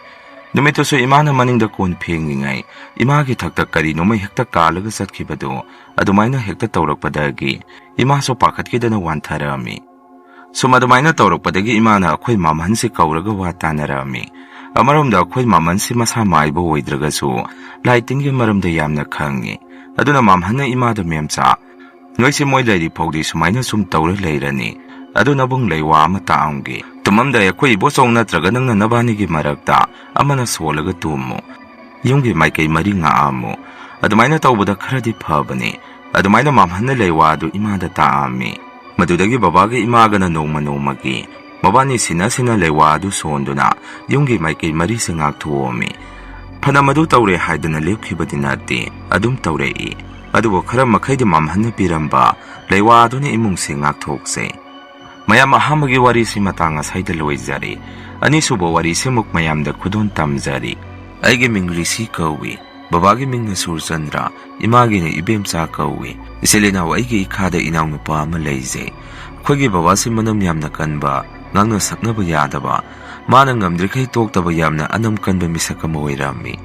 ꯅꯨꯃꯤꯠꯇꯨꯁꯨ ꯏꯃꯥꯅ ꯃꯅꯤꯡꯗ ꯀꯣꯟ ꯐꯦꯡꯉꯤꯉꯩ ꯏꯃꯥꯒꯤ ꯊꯛꯇ ꯀꯔꯤꯅꯣꯃ ꯍꯦꯛꯇ ꯀꯥꯜꯂꯒ ꯆꯠꯈꯤꯕꯗꯨ ꯑꯗꯨꯃꯥꯏꯅ ꯍꯦꯛꯇ ꯇꯧꯔꯛꯄꯗꯒꯤ ꯏꯃꯥꯁꯨ ꯄꯥꯈꯠꯈꯤꯗꯅ ꯋꯥꯟꯊꯔꯛꯑꯝꯃꯤ꯫ ꯁꯨꯝ ꯑꯗꯨꯃꯥꯏꯅ ꯇꯧꯔꯛꯄꯗꯒꯤ ꯏꯃꯥꯅ ꯑꯩꯈꯣꯏ ꯃꯃꯜꯁꯤ ꯀꯧꯔꯒ ꯋꯥ ꯇꯥꯅꯔꯛꯑꯝꯃꯤ꯫ ꯑꯃꯔꯣꯝꯗ ꯑꯩꯈꯣꯏ ꯃꯃꯜꯁꯤ ꯃꯁꯥ ꯃꯥꯏꯕ ꯑꯣꯏꯗ꯭ꯔꯒꯁꯨ ꯂꯥꯏ ꯇꯤꯟꯒꯤ ꯃꯔꯝꯗ ꯌꯥꯝꯅ ꯈꯪꯉꯤ꯫ ꯑꯗꯨꯅ ꯃꯝꯍꯟꯅ ꯏꯃꯥꯗ, "ꯃꯦꯝꯆꯥ, ꯅꯣꯏꯁꯤ ꯃꯣꯏ ꯂꯩꯔꯤ ꯐꯥꯎꯗꯤ ꯁꯨꯃꯥꯏꯅ ꯁꯨꯝ ꯇꯧꯔ ꯂꯩꯔꯅꯤ꯫ ꯑꯗꯨ ꯅꯕꯨꯡ ꯂꯩꯋꯥ ꯑꯃ ꯇꯥꯛꯑꯝꯒꯦ꯫ ꯇꯨꯝꯃꯝꯗꯥꯏ ꯑꯩꯈꯣꯏ ꯏꯕꯣꯆꯧ ꯅꯠꯇ꯭ꯔꯒ ꯅꯪꯅ ꯅꯕꯥꯅꯤꯒꯤ ꯃꯔꯛꯇ ꯑꯃꯅ ꯁꯣꯜꯂꯒ ꯇꯨꯝꯃꯨ꯫ ꯌꯨꯝꯒꯤ ꯃꯥꯏꯀꯩ ꯃꯔꯤ ꯉꯥꯛꯑꯝꯃꯨ꯫ ꯑꯗꯨꯃꯥꯏꯅ ꯇꯧꯕꯗ ꯈꯔꯗꯤ ꯐꯕꯅꯤ"꯫ ꯑꯗꯨꯃꯥꯏꯅ ꯃꯝꯍꯟꯅ ꯂꯩꯋꯥ ꯑꯗꯨ ꯏꯃꯥꯗ ꯇꯥꯛꯑꯝꯃꯤ꯫ ꯃꯗꯨꯗꯒꯤ ꯕꯕꯥꯒ ꯏꯃꯥꯒꯅ ꯅꯣꯡꯃ ꯅꯣꯡꯃꯒꯤ ꯃꯕꯥꯅꯤ ꯁꯤꯟꯅ ꯁꯤꯟꯅ ꯂꯩꯋꯥ ꯑꯗꯨ ꯁꯣꯟꯗꯨꯅ ꯌꯨꯝꯒꯤ ꯃꯥꯏꯀꯩ ꯃꯔꯤꯁꯦ ꯉꯥꯛꯊꯣꯛꯑꯝꯃꯤ꯫ ꯐꯅ ꯃꯗꯨ ꯇꯧꯔꯦ ꯍꯥꯏꯗꯅ ꯂꯦꯞꯈꯤꯕꯗꯤ ꯅꯠꯇꯦ, ꯑꯗꯨꯝ ꯇꯧꯔꯛꯏ꯫ ꯑꯗꯨꯕꯨ ꯈꯔ ꯃꯈꯩꯗꯤ ꯃꯝꯍꯟꯅ ꯄꯤꯔꯝꯕ ꯂꯩꯋꯥ ꯑꯗꯨꯅ ꯏꯃꯨꯡꯁꯦ ꯉꯥꯛꯊꯣꯛꯆꯩ꯫ ꯃꯌꯥꯝ, ꯑꯍꯥꯟꯕꯒꯤ ꯋꯥꯔꯤꯁꯤ ꯃꯇꯥꯡ ꯑꯁꯥꯏꯗ ꯂꯣꯏꯖꯔꯦ꯫ ꯑꯅꯤꯁꯨꯕ ꯋꯥꯔꯤꯁꯤꯃꯨꯛ ꯃꯌꯥꯝꯗ ꯈꯨꯗꯣꯜ ꯇꯝꯖꯔꯤ꯫ ꯑꯩꯒꯤ ꯃꯤꯡ ꯔꯤꯁꯤ ꯀꯧꯏ꯫ ꯕꯕꯥꯒꯤ ꯃꯤꯡꯅ ꯁꯨꯔꯆꯟꯗ꯭ꯔ, ꯏꯃꯥꯒꯤꯅ ꯏꯕꯦꯝꯆꯥ ꯀꯧꯏ꯫ ꯏꯆꯤꯜ ꯏꯅꯥꯎ ꯑꯩꯒꯤ ꯏꯈꯥꯗ ꯏꯅꯥꯎꯅꯨꯄꯥ ꯑꯃ ꯂꯩꯖꯩ꯫ ꯑꯩꯈꯣꯏꯒꯤ ꯕꯕꯥꯁꯤ ꯃꯅꯝ ꯌꯥꯝꯅ ꯀꯟꯕ, ꯉꯥꯡꯅ ꯁꯛꯅꯕ ꯌꯥꯗꯕ, ꯃꯥꯅ ꯉꯝꯗ꯭ꯔꯤꯈꯩ ꯇꯣꯛꯇꯕ ꯌꯥꯝꯅ ꯑꯅꯝ ꯀꯟꯕ ꯃꯤꯁꯛ ꯑꯃ ꯑꯣꯏꯔꯝꯃꯤ꯫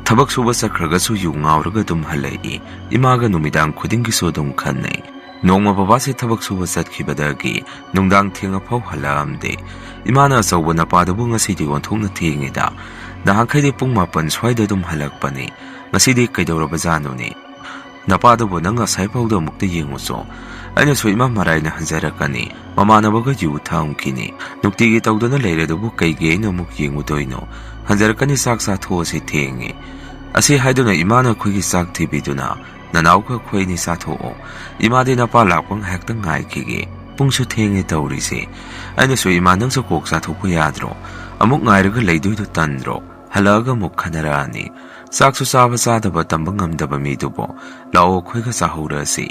ꯊꯕꯛ ꯁꯨꯕ ꯆꯠꯈ꯭ꯔꯒꯁꯨ ꯌꯨ ꯉꯥꯎꯔꯒ ꯑꯗꯨꯝ ꯍꯜꯂꯛꯏ꯫ ꯏꯃꯥꯒ ꯅꯨꯃꯤꯗꯥꯡ ꯈꯨꯗꯤꯡꯒꯤꯁꯨ ꯑꯗꯨꯝ ꯈꯟꯅꯩ꯫ ꯅꯣꯡꯃ ꯕꯕꯥꯁꯦ ꯊꯕꯛ ꯁꯨꯕ ꯆꯠꯈꯤꯕꯗꯒꯤ ꯅꯨꯡꯗꯥꯡ ꯊꯦꯡꯉꯐꯥꯎ ꯍꯜꯂꯛꯑꯝꯗꯦ꯫ ꯏꯃꯥꯅ, "ꯑꯆꯧꯕ, ꯅꯄꯥꯗꯨꯕꯨ ꯉꯁꯤꯗꯤ ꯑꯣꯟꯊꯣꯛꯅ ꯊꯦꯡꯉꯤꯗ꯫ ꯅꯍꯥꯟꯈꯩꯗꯤ ꯄꯨꯡ ꯃꯥꯄꯟ ꯁ꯭ꯋꯥꯏꯗ ꯑꯗꯨꯝ ꯍꯜꯂꯛꯄꯅꯤ꯫ ꯉꯁꯤꯗꯤ ꯀꯩꯗꯧꯔꯕꯖꯥꯠꯅꯣꯅꯦ? ꯅꯄꯥꯗꯨꯕꯨ ꯅꯪ ꯉꯁꯥꯏꯐꯥꯎꯗ ꯑꯃꯨꯛꯇ ꯌꯦꯡꯉꯨꯆꯣ꯫" ꯑꯩꯅꯁꯨ ꯏꯃꯥ ꯃꯔꯥꯏꯅ ꯍꯟꯖꯔꯛꯀꯅꯤ꯫ ꯃꯃꯥꯟꯅꯕꯒ ꯌꯨ ꯊꯛꯑꯝꯈꯤꯅꯤ꯫ ꯅꯨꯡꯇꯤꯒꯤ ꯇꯧꯗꯅ ꯂꯩꯔꯦ ꯑꯗꯨꯕꯨ ꯀꯩꯒꯤ ꯑꯩꯅ ꯑꯃꯨꯛ ꯌꯦꯡꯉꯨꯗꯣꯏꯅꯣ? ꯍꯟꯖꯔꯛꯀꯅꯤ, ꯆꯥꯛ ꯆꯥꯊꯣꯛꯑꯁꯤ, ꯊꯦꯡꯉꯦ꯫ ꯑꯁꯤ ꯍꯥꯏꯗꯨꯅ ꯏꯃꯥꯅ ꯑꯩꯈꯣꯏꯒꯤ ꯆꯥꯛ ꯊꯤꯕꯤꯗꯨꯅ, "ꯅꯅꯥꯎꯒ ꯑꯩꯈꯣꯏ ꯑꯅꯤ ꯆꯥꯊꯣꯛꯑꯣ꯫ ꯏꯃꯥꯗꯤ ꯅꯄꯥ ꯂꯥꯛꯄ ꯉꯥꯏꯍꯥꯛꯇꯪ ꯉꯥꯏꯈꯤꯒꯦ꯫ ꯄꯨꯡꯁꯨ ꯊꯦꯡꯉꯦ ꯇꯧꯔꯤꯁꯦ꯫" ꯑꯩꯅꯁꯨ, "ꯏꯃꯥ, ꯅꯪꯁꯨ ꯀꯣꯛ ꯆꯥꯊꯣꯛꯄ ꯌꯥꯗ꯭ꯔꯣ? ꯑꯃꯨꯛ ꯉꯥꯏꯔꯒ ꯂꯩꯗꯣꯏꯗꯣ ꯇꯟꯗ꯭ꯔꯣ? ꯍꯜꯂꯛꯑꯒ ꯑꯃꯨꯛ ꯈꯟꯅꯔꯛꯑꯅꯤ꯫ ꯆꯥꯛꯁꯨ ꯆꯥꯕ ꯆꯥꯗꯕ ꯇꯝꯕ ꯉꯝꯗꯕ ꯃꯤꯗꯨꯕꯨ꯫ ꯂꯥꯛꯑꯣ, ꯑꯩꯈꯣꯏꯒ ꯆꯥꯍꯧꯔꯁꯤ꯫"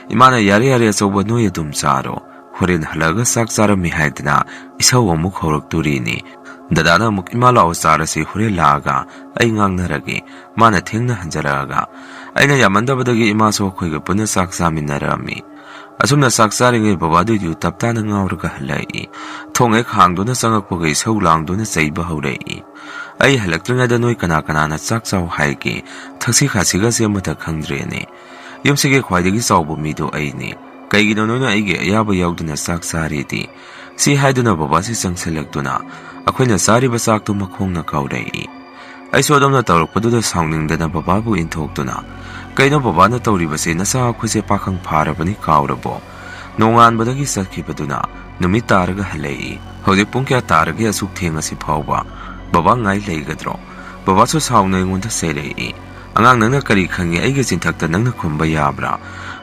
ꯏꯃꯥꯅ, "ꯌꯥꯔꯦ, ꯌꯥꯔꯦ, ꯑꯆꯧꯕ, ꯅꯣꯏ ꯑꯗꯨꯝ ꯆꯥꯔꯣ꯫ ꯍꯣꯔꯦꯟ ꯍꯜꯂꯛꯑꯒ ꯆꯥꯛ ꯆꯥꯔꯝꯃꯤ ꯍꯥꯏꯗꯅ ꯏꯁꯧ ꯑꯃꯨꯛ ꯍꯧꯔꯛꯇꯣꯔꯤꯅꯤ꯫ ꯗꯗꯥꯅ ꯑꯃꯨꯛ, 'ꯏꯃꯥ ꯂꯥꯛꯑꯣ ꯆꯥꯔꯁꯤ, ꯍꯣꯔꯦꯟ ꯂꯥꯛꯑꯒ ꯑꯩ ꯉꯥꯡꯅꯔꯒꯦ, ꯃꯥꯅ ꯊꯦꯡꯅ ꯍꯟꯖꯔꯛꯑꯒ.'" ꯑꯩꯅ ꯌꯥꯝꯃꯟꯗꯕꯗꯒꯤ ꯏꯃꯥꯁꯨ ꯑꯩꯈꯣꯏꯒ ꯄꯨꯟꯅ ꯆꯥꯛ ꯆꯥꯃꯤꯟꯅꯔꯝꯃꯤ꯫ ꯑꯁꯨꯝꯅ ꯆꯥꯛ ꯆꯥꯔꯤꯉꯩ ꯕꯕꯥꯗꯨ ꯌꯨ ꯇꯞ ꯇꯥꯅ ꯉꯥꯎꯔꯒ ꯍꯜꯂꯛꯏ꯫ ꯊꯣꯡ ꯍꯦꯛ ꯍꯥꯡꯗꯨꯅ ꯆꯪꯉꯛꯄꯒ ꯏꯁꯧ ꯂꯥꯡꯗꯨꯅ ꯆꯩꯕ ꯍꯧꯔꯛꯏ꯫ "ꯑꯩ ꯍꯜꯂꯛꯇ꯭ꯔꯤꯉꯩꯗ ꯅꯣꯏ ꯀꯅꯥ ꯀꯅꯥꯅ ꯆꯥꯛ ꯆꯥꯎ ꯍꯥꯏꯒꯦ? ꯊꯛꯁꯤ ꯈꯥꯁꯤꯒꯁꯦ ꯑꯃꯠꯇ ꯈꯪꯗ꯭ꯔꯦꯅꯦ꯫ ꯌꯨꯝꯁꯤꯒꯤ ꯈ꯭ꯋꯥꯏꯗꯒꯤ ꯆꯥꯎꯕ ꯃꯤꯗꯣ ꯑꯩꯅꯤ꯫ ꯀꯩꯒꯤꯅꯣ ꯅꯣꯏꯅ ꯑꯩꯒꯤ ꯑꯌꯥꯕ ꯌꯥꯎꯗꯅ ꯆꯥꯛ ꯆꯥꯔꯤꯗꯤ?" ꯁꯤ ꯍꯥꯏꯗꯨꯅ ꯕꯕꯥꯁꯤ ꯆꯪꯁꯤꯜꯂꯛꯇꯨꯅ ꯑꯩꯈꯣꯏꯅ ꯆꯥꯔꯤꯕ ꯆꯥꯛꯇꯨ ꯃꯈꯣꯡꯅ ꯀꯥꯎꯔꯛꯏ꯫ ꯑꯩꯁꯨ ꯑꯗꯨꯝꯅ ꯇꯧꯔꯛꯄꯗꯨꯗ ꯁꯥꯎꯅꯤꯡꯗꯅ ꯕꯕꯥꯕꯨ ꯏꯟꯊꯣꯛꯇꯨꯅ, "ꯀꯩꯅꯣ ꯕꯕꯥꯅ ꯇꯧꯔꯤꯕꯁꯤ? ꯅꯆꯥ ꯑꯩꯈꯣꯏꯁꯦ ꯄꯥꯈꯪ ꯐꯥꯔꯕꯅꯤ ꯀꯥꯎꯔꯕꯣ? ꯅꯣꯡꯉꯥꯟꯕꯗꯒꯤ ꯆꯠꯈꯤꯕꯗꯨꯅ ꯅꯨꯃꯤꯠ ꯇꯥꯔꯒ ꯍꯜꯂꯛꯏ꯫ ꯍꯧꯖꯤꯛ ꯄꯨꯡ ꯀꯌꯥ ꯇꯥꯔꯒꯦ ꯑꯁꯨꯛ ꯊꯦꯡꯉꯁꯤ ꯐꯥꯎꯕ? ꯕꯕꯥ ꯉꯥꯏ ꯂꯩꯒꯗ꯭ꯔꯣ?" ꯕꯕꯥꯁꯨ ꯁꯥꯎꯅ ꯑꯩꯉꯣꯟꯗ ꯆꯩꯔꯛꯏ꯫ "ꯑꯉꯥꯡ, ꯅꯪꯅ ꯀꯔꯤ ꯈꯪꯉꯤ? ꯑꯩꯒꯤ ꯆꯤꯟꯊꯛꯇ ꯅꯪꯅ ꯈꯨꯝꯕ ꯌꯥꯕ꯭ꯔꯥ?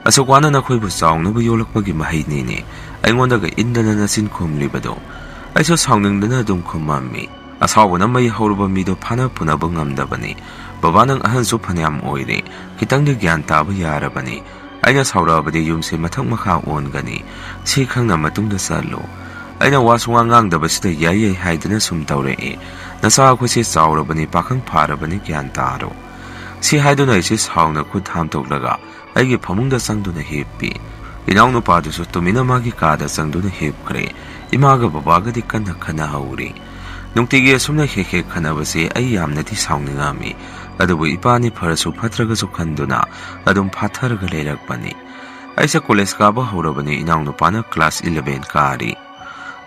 ꯑꯁꯨꯛ ꯋꯥꯅ ꯅꯈꯣꯏꯕꯨ ꯆꯥꯎꯅꯕ ꯌꯣꯛꯂꯛꯄꯒꯤ ꯃꯍꯩꯅꯤꯅꯦ ꯑꯩꯉꯣꯟꯗꯒ ꯏꯟꯗꯅ ꯅꯆꯤꯟ ꯈꯨꯝꯂꯤꯕꯗꯣ?" ꯑꯩꯁꯨ ꯁꯥꯎꯅꯤꯡꯗꯅ ꯑꯗꯨꯝ ꯈꯨꯝꯃꯝꯃꯤ꯫ "ꯑꯁꯥꯎꯕꯅ ꯃꯩ ꯍꯧꯔꯕ ꯃꯤꯗꯣ ꯐꯥꯅ ꯄꯨꯅꯕ ꯉꯝꯗꯕꯅꯤ꯫ ꯕꯕꯥ, ꯅꯪ ꯑꯍꯟꯁꯨ ꯐꯅꯌꯥꯝ ꯑꯣꯏꯔꯦ, ꯈꯤꯇꯪꯗꯤ ꯒ꯭ꯌꯥꯟ ꯇꯥꯕ ꯌꯥꯔꯕꯅꯤ꯫ ꯑꯩꯅ ꯁꯥꯎꯔꯛꯑꯕꯗꯤ ꯌꯨꯝꯁꯦ ꯃꯊꯛ ꯃꯈꯥ ꯑꯣꯟꯒꯅꯤ꯫ ꯁꯤ ꯈꯪꯅ ꯃꯇꯨꯡꯗ ꯆꯠꯂꯨ꯫" ꯑꯩꯅ ꯋꯥ ꯁꯨꯡꯉꯥꯡ ꯉꯥꯡꯗꯕꯁꯤꯗ ꯌꯥꯏ ꯌꯥꯏ ꯍꯥꯏꯗꯨꯅ ꯁꯨꯝ ꯇꯧꯔꯛꯏ꯫ "ꯅꯆꯥ ꯑꯩꯈꯣꯏꯁꯦ ꯆꯥꯎꯔꯕꯅꯤ, ꯄꯥꯈꯪ ꯐꯥꯔꯕꯅꯤ, ꯒ꯭ꯌꯥꯟ ꯇꯥꯔꯣ꯫" ꯁꯤ ꯍꯥꯏꯗꯨꯅ ꯑꯩꯁꯦ ꯁꯥꯎꯅ ꯈꯨꯠ ꯍꯥꯝꯗꯣꯛꯂꯒ ꯑꯩꯒꯤ ꯐꯃꯨꯡꯗ ꯆꯪꯗꯨꯅ ꯍꯤꯞꯄꯤ꯫ ꯏꯅꯥꯎꯅꯨꯄꯥꯗꯨꯁꯨ ꯇꯨꯃꯤꯟꯅ ꯃꯥꯒꯤ ꯀꯥꯗ ꯆꯪꯗꯨꯅ ꯍꯤꯞꯈ꯭ꯔꯦ꯫ ꯏꯃꯥꯒ ꯕꯕꯥꯒꯗꯤ ꯀꯟꯅ ꯈꯟꯅꯍꯧꯔꯤ꯫ ꯅꯨꯡꯇꯤꯒꯤ ꯑꯁꯨꯝꯅ ꯍꯦꯛ ꯍꯦꯛ ꯈꯟꯅꯕꯁꯦ ꯑꯩ ꯌꯥꯝꯅꯗꯤ ꯁꯥꯎꯅꯤꯡꯉꯝꯃꯤ꯫ ꯑꯗꯨꯕꯨ ꯏꯄꯥꯅꯤ ꯐꯔꯁꯨ ꯐꯠꯇ꯭ꯔꯒꯁꯨ ꯈꯟꯗꯨꯅ ꯑꯗꯨꯝ ꯐꯥꯊꯔꯒ ꯂꯩꯔꯛꯄꯅꯤ꯫ ꯑꯩꯁꯦ ꯀꯣꯂꯦꯖ ꯀꯥꯕ ꯍꯧꯔꯕꯅꯤ, ꯏꯅꯥꯎꯅꯨꯄꯥꯅ ꯀ꯭ꯂꯥꯁ ꯏꯂꯚꯦꯟ ꯀꯥꯔꯤ꯫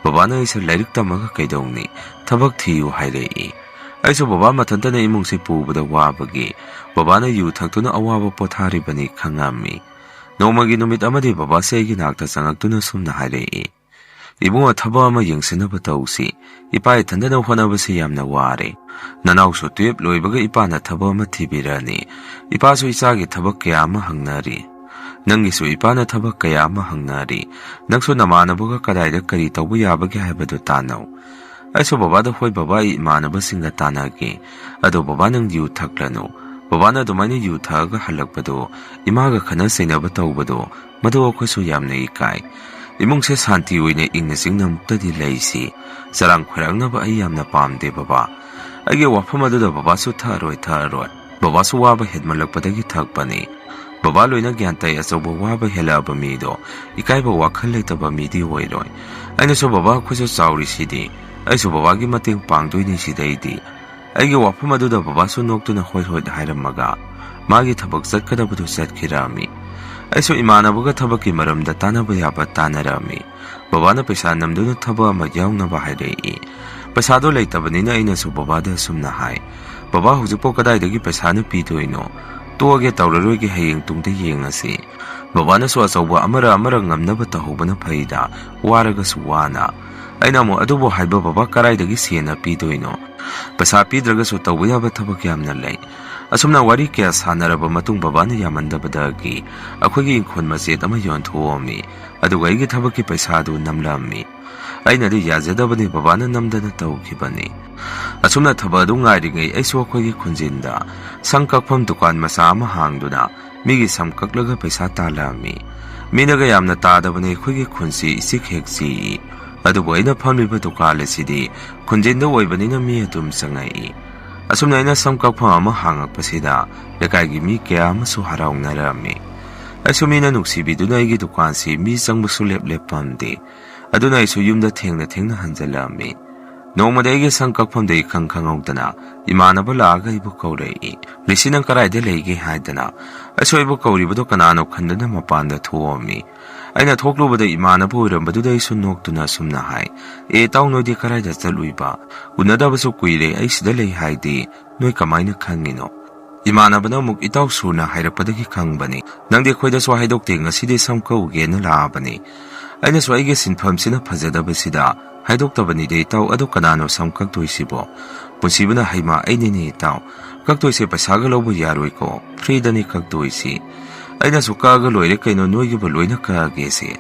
ꯕꯕꯥꯅ ꯑꯩꯁꯦ ꯂꯥꯏꯔꯤꯛ ꯇꯝꯃꯒ ꯀꯩꯗꯧꯅꯤ, ꯊꯕꯛ ꯊꯤꯌꯨ ꯍꯥꯏꯔꯛꯏ꯫ ꯑꯩꯁꯨ ꯕꯕꯥ ꯃꯊꯟꯇꯅ ꯏꯃꯨꯡꯁꯤ ꯄꯨꯕꯗ ꯋꯥꯕꯒꯤ ꯕꯕꯥꯅ ꯌꯨ ꯊꯛꯇꯨꯅ ꯑꯋꯥꯕ ꯄꯣꯊꯥꯔꯤꯕꯅꯤ ꯈꯪꯉꯝꯃꯤ꯫ ꯅꯣꯡꯃꯒꯤ ꯅꯨꯃꯤꯠ ꯑꯃꯗꯤ ꯕꯕꯥꯁꯦ ꯑꯩꯒꯤ ꯅꯥꯛꯇ ꯆꯪꯉꯛꯇꯨꯅ ꯁꯨꯝꯅ ꯍꯥꯏꯔꯛꯏ, "ꯏꯕꯨꯡꯉꯣ, ꯊꯕꯛ ꯑꯃ ꯌꯦꯡꯁꯤꯟꯅꯕ ꯇꯧꯁꯤ꯫ ꯏꯄꯥ ꯏꯊꯟꯗꯅ ꯍꯣꯠꯅꯕꯁꯤ ꯌꯥꯝꯅ ꯋꯥꯔꯦ꯫ ꯅꯅꯥꯎꯁꯨ ꯇꯨꯌꯦꯞ ꯂꯣꯏꯕꯒ ꯏꯄꯥꯅ ꯊꯕꯛ ꯑꯃ ꯊꯤꯕꯤꯔꯅꯤ꯫ ꯏꯄꯥꯁꯨ ꯏꯆꯥꯒꯤ ꯊꯕꯛ ꯀꯌꯥ ꯑꯃ ꯍꯪꯅꯔꯤ꯫ ꯅꯪꯒꯤꯁꯨ ꯏꯄꯥꯅ ꯊꯕꯛ ꯀꯌꯥ ꯑꯃ ꯍꯪꯅꯔꯤ꯫ ꯅꯪꯁꯨ ꯅꯃꯥꯟꯅꯕꯒ ꯀꯗꯥꯏꯗ ꯀꯔꯤ ꯇꯧꯕ ꯌꯥꯕꯒꯦ ꯍꯥꯏꯕꯗꯨ ꯇꯥꯟꯅꯧ꯫" ꯑꯩꯁꯨ ꯕꯕꯥꯗ, "ꯍꯣꯏ ꯕꯕꯥ, ꯑꯩ ꯏꯃꯥꯟꯅꯕꯁꯤꯡꯒ ꯇꯥꯟꯅꯒꯦ꯫ ꯑꯗꯣ ꯕꯕꯥ, ꯅꯪ ꯌꯨ ꯊꯛꯂꯅꯨ꯫ ꯕꯕꯥꯅ ꯑꯗꯨꯃꯥꯏꯅ ꯌꯨ ꯊꯛꯑꯒ ꯍꯜꯂꯛꯄꯗꯣ, ꯏꯃꯥꯒ ꯈꯠꯅ ꯆꯩꯅꯕ ꯇꯧꯕꯗꯣ, ꯃꯗꯨ ꯑꯩꯈꯣꯏꯁꯨ ꯌꯥꯝꯅ ꯏꯀꯥꯏ꯫ ꯏꯃꯨꯡꯁꯦ ꯁꯥꯟꯇꯤ ꯑꯣꯏꯅ ꯏꯪꯅ ꯆꯤꯛꯅ ꯑꯃꯨꯛꯇꯗꯤ ꯂꯩꯁꯤ꯫ ꯆꯔꯥꯡ ꯈꯣꯏꯔꯥꯡꯅꯕ ꯑꯩ ꯌꯥꯝꯅ ꯄꯥꯝꯗꯦ ꯕꯕꯥ꯫" ꯑꯩꯒꯤ ꯋꯥꯐꯝ ꯑꯗꯨꯗ ꯕꯕꯥꯁꯨ, "ꯊꯛꯑꯔꯣꯏ, ꯊꯛꯑꯔꯣꯏ꯫ ꯕꯕꯥꯁꯨ ꯋꯥꯕ ꯍꯦꯟꯃꯜꯂꯛꯄꯗꯒꯤ ꯊꯛꯄꯅꯤ꯫ ꯕꯕꯥ ꯂꯣꯏꯅ ꯒ꯭ꯌꯥꯟ ꯇꯥꯏ, ꯑꯆꯧꯕ ꯋꯥꯕ ꯍꯦꯜꯂꯛꯑꯕ ꯃꯤꯗꯣ ꯏꯀꯥꯏꯕ ꯋꯥꯈꯜ ꯂꯩꯇꯕ ꯃꯤꯗꯤ ꯑꯣꯏꯔꯣꯏ꯫ ꯑꯩꯅꯁꯨ, ꯕꯕꯥ, ꯑꯩꯈꯣꯏꯁꯨ ꯆꯥꯎꯔꯤꯁꯤꯗꯤ꯫ ꯑꯩꯁꯨ ꯕꯕꯥꯒꯤ ꯃꯇꯦꯡ ꯄꯥꯡꯗꯣꯏꯅꯤ ꯁꯤꯗꯩꯗꯤ꯫" ꯑꯩꯒꯤ ꯋꯥꯐꯝ ꯑꯗꯨꯗ ꯕꯕꯥꯁꯨ ꯅꯣꯛꯇꯨꯅ ꯍꯣꯏ ꯍꯣꯏ ꯍꯥꯏꯔꯝꯃꯒ ꯃꯥꯒꯤ ꯊꯕꯛ ꯆꯠꯀꯗꯕꯗꯨ ꯆꯠꯈꯤꯔꯝꯃꯤ꯫ ꯑꯩꯁꯨ ꯏꯃꯥꯟꯅꯕꯒ ꯊꯕꯛꯀꯤ ꯃꯔꯝꯗ ꯇꯥꯟꯅꯕ ꯌꯥꯕ ꯇꯥꯟꯅꯔꯝꯃꯤ꯫ ꯕꯕꯥꯅ ꯄꯩꯁꯥ ꯅꯝꯗꯨꯅ ꯊꯕꯛ ꯑꯃ ꯌꯥꯎꯅꯕ ꯍꯥꯏꯔꯛꯏ꯫ ꯄꯩꯁꯥꯗꯣ ꯂꯩꯇꯕꯅꯤꯅ ꯑꯩꯅꯁꯨ ꯕꯕꯥꯗ ꯑꯁꯨꯝꯅ ꯍꯥꯏ, "ꯕꯕꯥ, ꯍꯧꯖꯤꯛꯄꯨ ꯀꯗꯥꯏꯗꯒꯤ ꯄꯩꯁꯥꯅ ꯄꯤꯗꯣꯏꯅꯣ? ꯇꯣꯛꯑꯒꯦ, ꯇꯧꯔꯔꯣꯏꯒꯦ, ꯍꯌꯦꯡ ꯇꯨꯡꯗ ꯌꯦꯡꯉꯁꯤ꯫" ꯕꯕꯥꯅꯁꯨ, "ꯑꯆꯧꯕ ꯑꯃꯔ ꯑꯃꯔ ꯉꯝꯅꯕ ꯇꯧꯍꯧꯕꯅ ꯐꯩꯗ, ꯋꯥꯔꯒꯁꯨ ꯋꯥꯅ꯫" ꯑꯩꯅ ꯑꯃꯨꯛ, "ꯑꯗꯨꯕꯨ ꯍꯥꯏꯕ ꯕꯕꯥ, ꯀꯗꯥꯏꯗꯒꯤ ꯁꯦꯟꯅ ꯄꯤꯗꯣꯏꯅꯣ? ꯄꯩꯁꯥ ꯄꯤꯗ꯭ꯔꯒꯁꯨ ꯇꯧꯕ ꯌꯥꯕ ꯊꯕꯛ ꯌꯥꯝꯅ ꯂꯩ꯫" ꯑꯁꯨꯝꯅ ꯋꯥꯔꯤ ꯀꯌꯥ ꯁꯥꯟꯅꯔꯕ ꯃꯇꯨꯡ ꯕꯕꯥꯅ ꯌꯥꯝꯃꯟꯗꯕꯗꯒꯤ ꯑꯩꯈꯣꯏꯒꯤ ꯏꯪꯈꯣꯜ ꯃꯆꯦꯠ ꯑꯃ ꯌꯣꯟꯊꯣꯛꯑꯝꯃꯤ꯫ ꯑꯗꯨꯒ ꯑꯩꯒꯤ ꯊꯕꯛꯀꯤ ꯄꯩꯁꯥꯗꯨ ꯅꯝꯂꯝꯃꯤ꯫ ꯑꯩꯅꯗꯤ ꯌꯥꯖꯗꯕꯅꯤ, ꯕꯕꯥꯅ ꯅꯝꯗꯅ ꯇꯧꯈꯤꯕꯅꯤ꯫ ꯑꯁꯨꯝꯅ ꯊꯕꯛ ꯑꯗꯨ ꯉꯥꯏꯔꯤꯉꯩ ꯑꯩꯁꯨ ꯑꯩꯈꯣꯏꯒꯤ ꯈꯨꯟꯖꯤꯟꯗ ꯁꯝ ꯀꯛꯐꯝ ꯗꯨꯀꯥꯟ ꯃꯆꯥ ꯑꯃ ꯍꯥꯡꯗꯨꯅ ꯃꯤꯒꯤ ꯁꯝ ꯀꯛꯂꯒ ꯄꯩꯁꯥ ꯇꯥꯜꯂꯝꯃꯤ꯫ ꯃꯤꯅꯒ ꯌꯥꯝꯅ ꯇꯥꯗꯕꯅꯤ ꯑꯩꯈꯣꯏꯒꯤ ꯈꯨꯟꯁꯤ ꯏꯆꯤꯛ ꯍꯦꯛ ꯆꯤꯛꯏ꯫ ꯑꯗꯨꯕꯨ ꯑꯩꯅ ꯐꯝꯂꯤꯕ ꯗꯨꯀꯥꯟ ꯑꯁꯤꯗꯤ ꯈꯨꯟꯖꯤꯟꯗ ꯑꯣꯏꯕꯅꯤꯅ ꯃꯤ ꯑꯗꯨꯝ ꯆꯪꯉꯛꯏ꯫ ꯑꯁꯨꯝꯅ ꯑꯩꯅ ꯁꯝ ꯀꯛꯐꯝ ꯑꯃ ꯍꯥꯡꯉꯛꯄꯁꯤꯗ ꯂꯩꯀꯥꯏꯒꯤ ꯃꯤ ꯀꯌꯥ ꯑꯃꯁꯨ ꯍꯔꯥꯎꯅꯔꯝꯃꯤ꯫ ꯑꯩꯁꯨ ꯃꯤꯅ ꯅꯨꯡꯁꯤꯕꯤꯗꯨꯅ ꯑꯩꯒꯤ ꯗꯨꯀꯥꯟꯁꯤ ꯃꯤ ꯆꯪꯕꯁꯨ ꯂꯦꯞ ꯂꯦꯞꯄꯝꯗꯦ꯫ ꯑꯗꯨꯅ ꯑꯩꯁꯨ ꯌꯨꯝꯗ ꯊꯦꯡꯅ ꯊꯦꯡꯅ ꯍꯟꯖꯜꯂꯛꯑꯝꯃꯤ꯫ ꯅꯣꯡꯃꯗꯤ ꯑꯩꯒꯤ ꯁꯝ ꯀꯛꯐꯝꯗ ꯏꯈꯪ ꯈꯪꯍꯧꯗꯅ ꯏꯃꯥꯟꯅꯕ ꯂꯥꯛꯑꯒ ꯑꯩꯕꯨ ꯀꯧꯔꯛꯏ꯫ "ꯔꯤꯁꯤ, ꯅꯪ ꯀꯗꯥꯏꯗ ꯂꯩꯒꯦ?" ꯍꯥꯏꯗꯅ꯫ ꯑꯩꯁꯨ ꯑꯩꯕꯨ ꯀꯧꯔꯤꯕꯗꯣ ꯀꯅꯥꯅꯣ ꯈꯟꯗꯅ ꯃꯄꯥꯟꯗ ꯊꯣꯛꯑꯝꯃꯤ꯫ ꯑꯩꯅ ꯊꯣꯛꯂꯨꯕꯗ ꯏꯃꯥꯟꯅꯕ ꯑꯣꯏꯔꯝꯕꯗꯨꯗ ꯑꯩꯁꯨ ꯅꯣꯛꯇꯨꯅ ꯑꯁꯨꯝꯅ ꯍꯥꯏ, "ꯑꯦ ꯏꯇꯥꯎ, ꯅꯣꯏꯗꯤ ꯀꯗꯥꯏꯗ ꯆꯠꯂꯨꯏꯕ? ꯎꯅꯗꯕꯁꯨ ꯀꯨꯏꯔꯦ, ꯑꯩ ꯁꯤꯗ ꯂꯩ ꯍꯥꯏꯗꯤ ꯅꯣꯏ ꯀꯃꯥꯏꯅ ꯈꯪꯉꯤꯅꯣ?" ꯏꯃꯥꯟꯅꯕꯅ ꯑꯃꯨꯛ, "ꯏꯇꯥꯎ ꯁꯨꯔꯅ ꯍꯥꯏꯔꯛꯄꯗꯒꯤ ꯈꯪꯕꯅꯤ꯫ ꯅꯪꯗꯤ ꯑꯩꯈꯣꯏꯗꯁꯨ ꯍꯥꯏꯗꯣꯛꯇꯦ, ꯉꯁꯤꯗꯤ ꯁꯝ ꯀꯛꯎꯒꯦꯅ ꯂꯥꯛꯑꯕꯅꯤ꯫" ꯑꯩꯅꯁꯨ ꯑꯩꯒꯤ ꯁꯤꯟꯐꯝꯁꯤꯅ ꯐꯖꯗꯕꯁꯤꯗ, "ꯍꯥꯏꯗꯣꯛꯇꯕꯅꯤꯗ ꯏꯇꯥꯎ, ꯑꯗꯨ ꯀꯅꯥꯅꯣ ꯁꯝ ꯀꯛꯇꯣꯏꯁꯤꯕꯣ?" ꯄꯨꯟꯁꯤꯕꯅ, "ꯍꯩꯃꯥ, ꯑꯩꯅꯤꯅꯦ ꯏꯇꯥꯎ, ꯀꯛꯇꯣꯏꯁꯦ ꯄꯩꯁꯥꯒ ꯂꯧꯕ ꯌꯥꯔꯣꯏꯀꯣ, ꯐ꯭ꯔꯤꯗꯅꯤ ꯀꯛꯇꯣꯏꯁꯤ꯫" ꯑꯩꯅꯁꯨ, "ꯀꯛꯑꯒ ꯂꯣꯏꯔꯦ ꯀꯩꯅꯣ, ꯅꯣꯏꯒꯤꯕꯨ ꯂꯣꯏꯅ ꯀꯛꯑꯒꯦꯁꯦ꯫"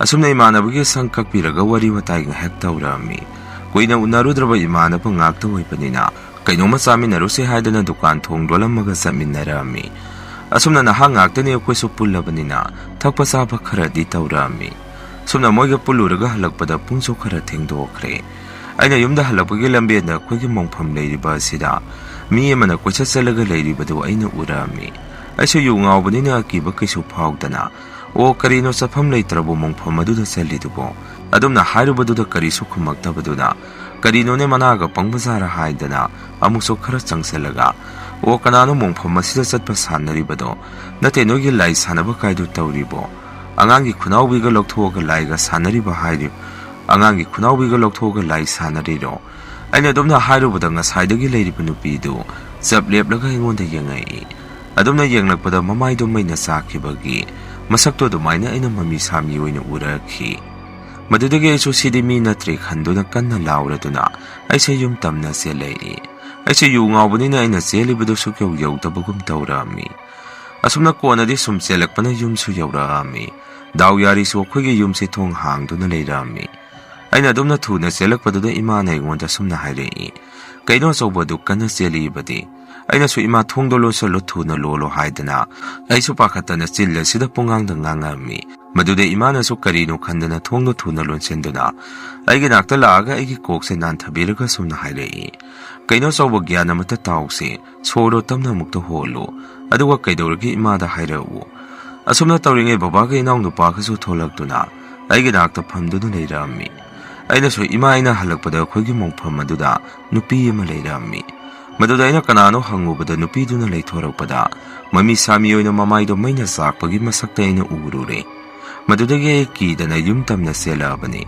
ꯑꯁꯨꯝꯅ ꯏꯃꯥꯟꯅꯕꯒꯤ ꯁꯝ ꯀꯛꯄꯤꯔꯒ ꯋꯥꯔꯤ ꯋꯥꯇꯥꯏ ꯉꯥꯏꯍꯥꯛ ꯇꯧꯔꯛꯑꯝꯃꯤ꯫ ꯀꯨꯏꯅ ꯎꯅꯔꯨꯗ꯭ꯔꯕ ꯏꯃꯥꯟꯅꯕ ꯉꯥꯛꯇ ꯑꯣꯏꯕꯅꯤꯅ, "ꯀꯩꯅꯣꯝꯃ ꯆꯥꯃꯤꯟꯅꯔꯨꯁꯦ" ꯍꯥꯏꯗꯅ ꯗꯨꯀꯥꯟ ꯊꯣꯡ ꯂꯣꯜꯂꯝꯃꯒ ꯆꯠꯃꯤꯟꯅꯔꯛꯑꯝꯃꯤ꯫ ꯑꯁꯨꯝꯅ ꯅꯍꯥ ꯉꯥꯛꯇꯅꯤ, ꯑꯩꯈꯣꯏꯁꯨ ꯄꯨꯜꯂꯕꯅꯤꯅ ꯊꯛꯄ ꯆꯥꯕ ꯈꯔꯗꯤ ꯇꯧꯔꯛꯑꯝꯃꯤ꯫ ꯁꯨꯝꯅ ꯃꯣꯏꯒ ꯄꯨꯜꯂꯨꯔꯒ ꯍꯜꯂꯛꯄꯗ ꯄꯨꯡꯁꯨ ꯈꯔ ꯊꯦꯡꯗꯣꯛꯈ꯭ꯔꯦ꯫ ꯑꯩꯅ ꯌꯨꯝꯗ ꯍꯜꯂꯛꯄꯒꯤ ꯂꯝꯕꯦꯟꯗ ꯑꯩꯈꯣꯏꯒꯤ ꯃꯣꯡꯐꯝ ꯂꯩꯔꯤꯕ ꯑꯁꯤꯗ ꯃꯤ ꯑꯃꯅ ꯀꯣꯏꯆꯠ ꯆꯠꯂꯒ ꯂꯩꯔꯤꯕꯗꯨ ꯑꯩꯅ ꯎꯔꯛꯑꯝꯃꯤ꯫ ꯑꯩꯁꯨ ꯌꯨ ꯉꯥꯎꯕꯅꯤꯅ ꯑꯀꯤꯕ ꯀꯩꯁꯨ ꯐꯥꯎꯗꯅ, "ꯑꯣ, ꯀꯔꯤꯅꯣ ꯆꯠꯐꯝ ꯂꯩꯇ꯭ꯔꯕ ꯃꯣꯡꯐꯝ ꯑꯗꯨꯗ ꯆꯠꯂꯤꯗꯨꯕꯣ?" ꯑꯗꯨꯝꯅ ꯍꯥꯏꯔꯨꯕꯗꯨꯗ ꯀꯔꯤꯁꯨ ꯈꯨꯝꯃꯛꯇꯕꯗꯨꯅ, "ꯀꯔꯤꯅꯣꯅꯦ, ꯃꯅꯥꯒ ꯄꯪꯕ ꯖꯥꯔ?" ꯍꯥꯏꯗꯅ ꯑꯃꯨꯛꯁꯨ ꯈꯔ ꯆꯪꯁꯤꯜꯂꯒ, "ꯑꯣ, ꯀꯅꯥꯅꯣ ꯃꯣꯡꯐꯝ ꯑꯁꯤꯗ ꯆꯠꯄ ꯁꯥꯟꯅꯔꯤꯕꯗꯣ? ꯅꯠꯇꯦ, ꯅꯣꯏꯒꯤ ꯂꯥꯏ ꯁꯥꯟꯅꯕ ꯀꯥꯏꯗꯨ ꯇꯧꯔꯤꯕꯣ? ꯑꯉꯥꯡꯒꯤ ꯈꯨꯅꯥꯎꯕꯤꯒ ꯂꯧꯊꯣꯛꯑꯒ ꯂꯥꯏꯒ ꯁꯥꯟꯅꯔꯤꯕ ꯍꯥꯏꯔꯤ, ꯑꯉꯥꯡꯒꯤ ꯈꯨꯅꯥꯎꯕꯤꯒ ꯂꯧꯊꯣꯛꯑꯒ ꯂꯥꯏ ꯁꯥꯟꯅꯔꯤꯔꯣ?" ꯑꯩꯅ ꯑꯗꯨꯝꯅ ꯍꯥꯏꯔꯨꯕꯗ ꯉꯁꯥꯏꯗꯒꯤ ꯂꯩꯔꯤꯕ ꯅꯨꯄꯤꯗꯨ ꯆꯞ ꯂꯦꯞꯂꯒ ꯑꯩꯉꯣꯟꯗ ꯌꯦꯡꯉꯛꯏ꯫ ꯑꯗꯨꯝꯅ ꯌꯦꯡꯂꯛꯄꯗ ꯃꯃꯥꯏꯗꯣ ꯃꯩꯅ ꯆꯥꯛꯈꯤꯕꯒꯤ ꯃꯁꯛꯇꯣ ꯑꯗꯨꯃꯥꯏꯅ ꯑꯩꯅ ꯃꯃꯤ ꯁꯥꯃꯤ ꯑꯣꯏꯅ ꯎꯔꯛꯈꯤ꯫ ꯃꯗꯨꯗꯒꯤ ꯑꯩꯁꯨ ꯁꯤꯗꯤ ꯃꯤ ꯅꯠꯇ꯭ꯔꯦ ꯈꯟꯗꯨꯅ ꯀꯟꯅ ꯂꯥꯎꯔꯗꯨꯅ ꯑꯩꯁꯦ ꯌꯨꯝ ꯇꯝꯅ ꯆꯦꯜꯂꯛꯏ꯫ ꯑꯩꯁꯦ ꯌꯨ ꯉꯥꯎꯕꯅꯤꯅ ꯑꯩꯅ ꯆꯦꯜꯂꯤꯕꯗꯨ ꯁꯨꯛꯌꯧ ꯌꯧꯗꯕꯒꯨꯝ ꯇꯧꯔꯛꯑꯝꯃꯤ꯫ ꯑꯁꯨꯝꯅ ꯀꯣꯟꯅꯗꯤ ꯁꯨꯝ ꯆꯦꯜꯂꯛꯄꯅ ꯌꯨꯝꯁꯨ ꯌꯧꯔꯛꯑꯝꯃꯤ꯫ ꯗꯥꯎ ꯌꯥꯔꯤꯁꯨ ꯑꯩꯈꯣꯏꯒꯤ ꯌꯨꯝꯁꯦ ꯊꯣꯡ ꯍꯥꯡꯗꯨꯅ ꯂꯩꯔꯛꯑꯝꯃꯤ꯫ ꯑꯩꯅ ꯑꯗꯨꯝꯅ ꯊꯨꯅ ꯆꯦꯜꯂꯛꯄꯗꯨꯗ ꯏꯃꯥꯅ ꯑꯩꯉꯣꯟꯗ ꯁꯨꯝꯅ ꯍꯥꯏꯔꯛꯏ, "ꯀꯩꯅꯣ ꯑꯆꯧꯕꯗꯨ ꯀꯟꯅ ꯆꯦꯜꯂꯤꯕꯗꯤ?" ꯑꯩꯅꯁꯨ, "ꯏꯃꯥ, ꯊꯣꯡꯗꯣ ꯂꯣꯟꯁꯜꯂꯨ, ꯊꯨꯅ ꯂꯣꯜꯂꯨ" ꯍꯥꯏꯗꯅ ꯑꯩꯁꯨ ꯄꯥꯈꯠꯇꯅ ꯆꯤꯜ ꯑꯁꯤꯗ ꯄꯨꯡꯉꯥꯡꯗ ꯉꯥꯡꯉꯛꯑꯝꯃꯤ꯫ ꯃꯗꯨꯗ ꯏꯃꯥꯅꯁꯨ ꯀꯔꯤꯅꯣ ꯈꯟꯗꯅ ꯊꯣꯡꯗꯣ ꯊꯨꯅ ꯂꯣꯟꯁꯤꯟꯗꯨꯅ ꯑꯩꯒꯤ ꯅꯥꯛꯇ ꯂꯥꯛꯑꯒ ꯑꯩꯒꯤ ꯀꯣꯛꯁꯦ ꯅꯥꯟꯊꯕꯤꯔꯒ ꯁꯨꯝꯅ ꯍꯥꯏꯔꯛꯏ, "ꯀꯩꯅꯣ ꯑꯆꯧꯕ, ꯒ꯭ꯌꯥꯟ ꯑꯃꯠꯇ ꯇꯥꯎꯁꯦ, ꯁꯣꯔꯗꯣ ꯇꯞꯅ ꯑꯃꯨꯛꯇ ꯍꯣꯜꯂꯨ, ꯑꯗꯨꯒ ꯀꯩꯗꯧꯔꯒꯦ ꯏꯃꯥꯗ ꯍꯥꯏꯔꯛꯎ꯫" ꯑꯁꯨꯝꯅ ꯇꯧꯔꯤꯉꯩ ꯕꯕꯥꯒ ꯏꯅꯥꯎꯅꯨꯄꯥꯒꯁꯨ ꯊꯣꯛꯂꯛꯇꯨꯅ ꯑꯩꯒꯤ ꯅꯥꯛꯇ ꯐꯝꯗꯨꯅ ꯂꯩꯔꯛꯑꯝꯃꯤ꯫ ꯑꯩꯅꯁꯨ ꯏꯃꯥ ꯑꯩꯅ ꯍꯜꯂꯛꯄꯗ ꯑꯩꯈꯣꯏꯒꯤ ꯃꯣꯡꯐꯝ ꯑꯗꯨꯗ ꯅꯨꯄꯤ ꯑꯃ ꯂꯩꯔꯝꯃꯤ꯫ ꯃꯗꯨꯗ ꯑꯩꯅ ꯀꯅꯥꯅꯣ ꯍꯪꯉꯨꯕꯗ ꯅꯨꯄꯤꯗꯨꯅ ꯂꯩꯊꯣꯔꯛꯄꯗ ꯃꯃꯤ ꯁꯥꯃꯤ ꯑꯣꯏꯅ ꯃꯃꯥꯏꯗꯣ ꯃꯩꯅ ꯆꯥꯛꯄꯒꯤ ꯃꯁꯛꯇ ꯑꯩꯅ ꯎꯔꯨꯔꯦ꯫ ꯃꯗꯨꯗꯒꯤ ꯑꯩ ꯀꯤꯗꯅ ꯌꯨꯝ ꯇꯝꯅ ꯆꯦꯜꯂꯛꯑꯕꯅꯤ꯫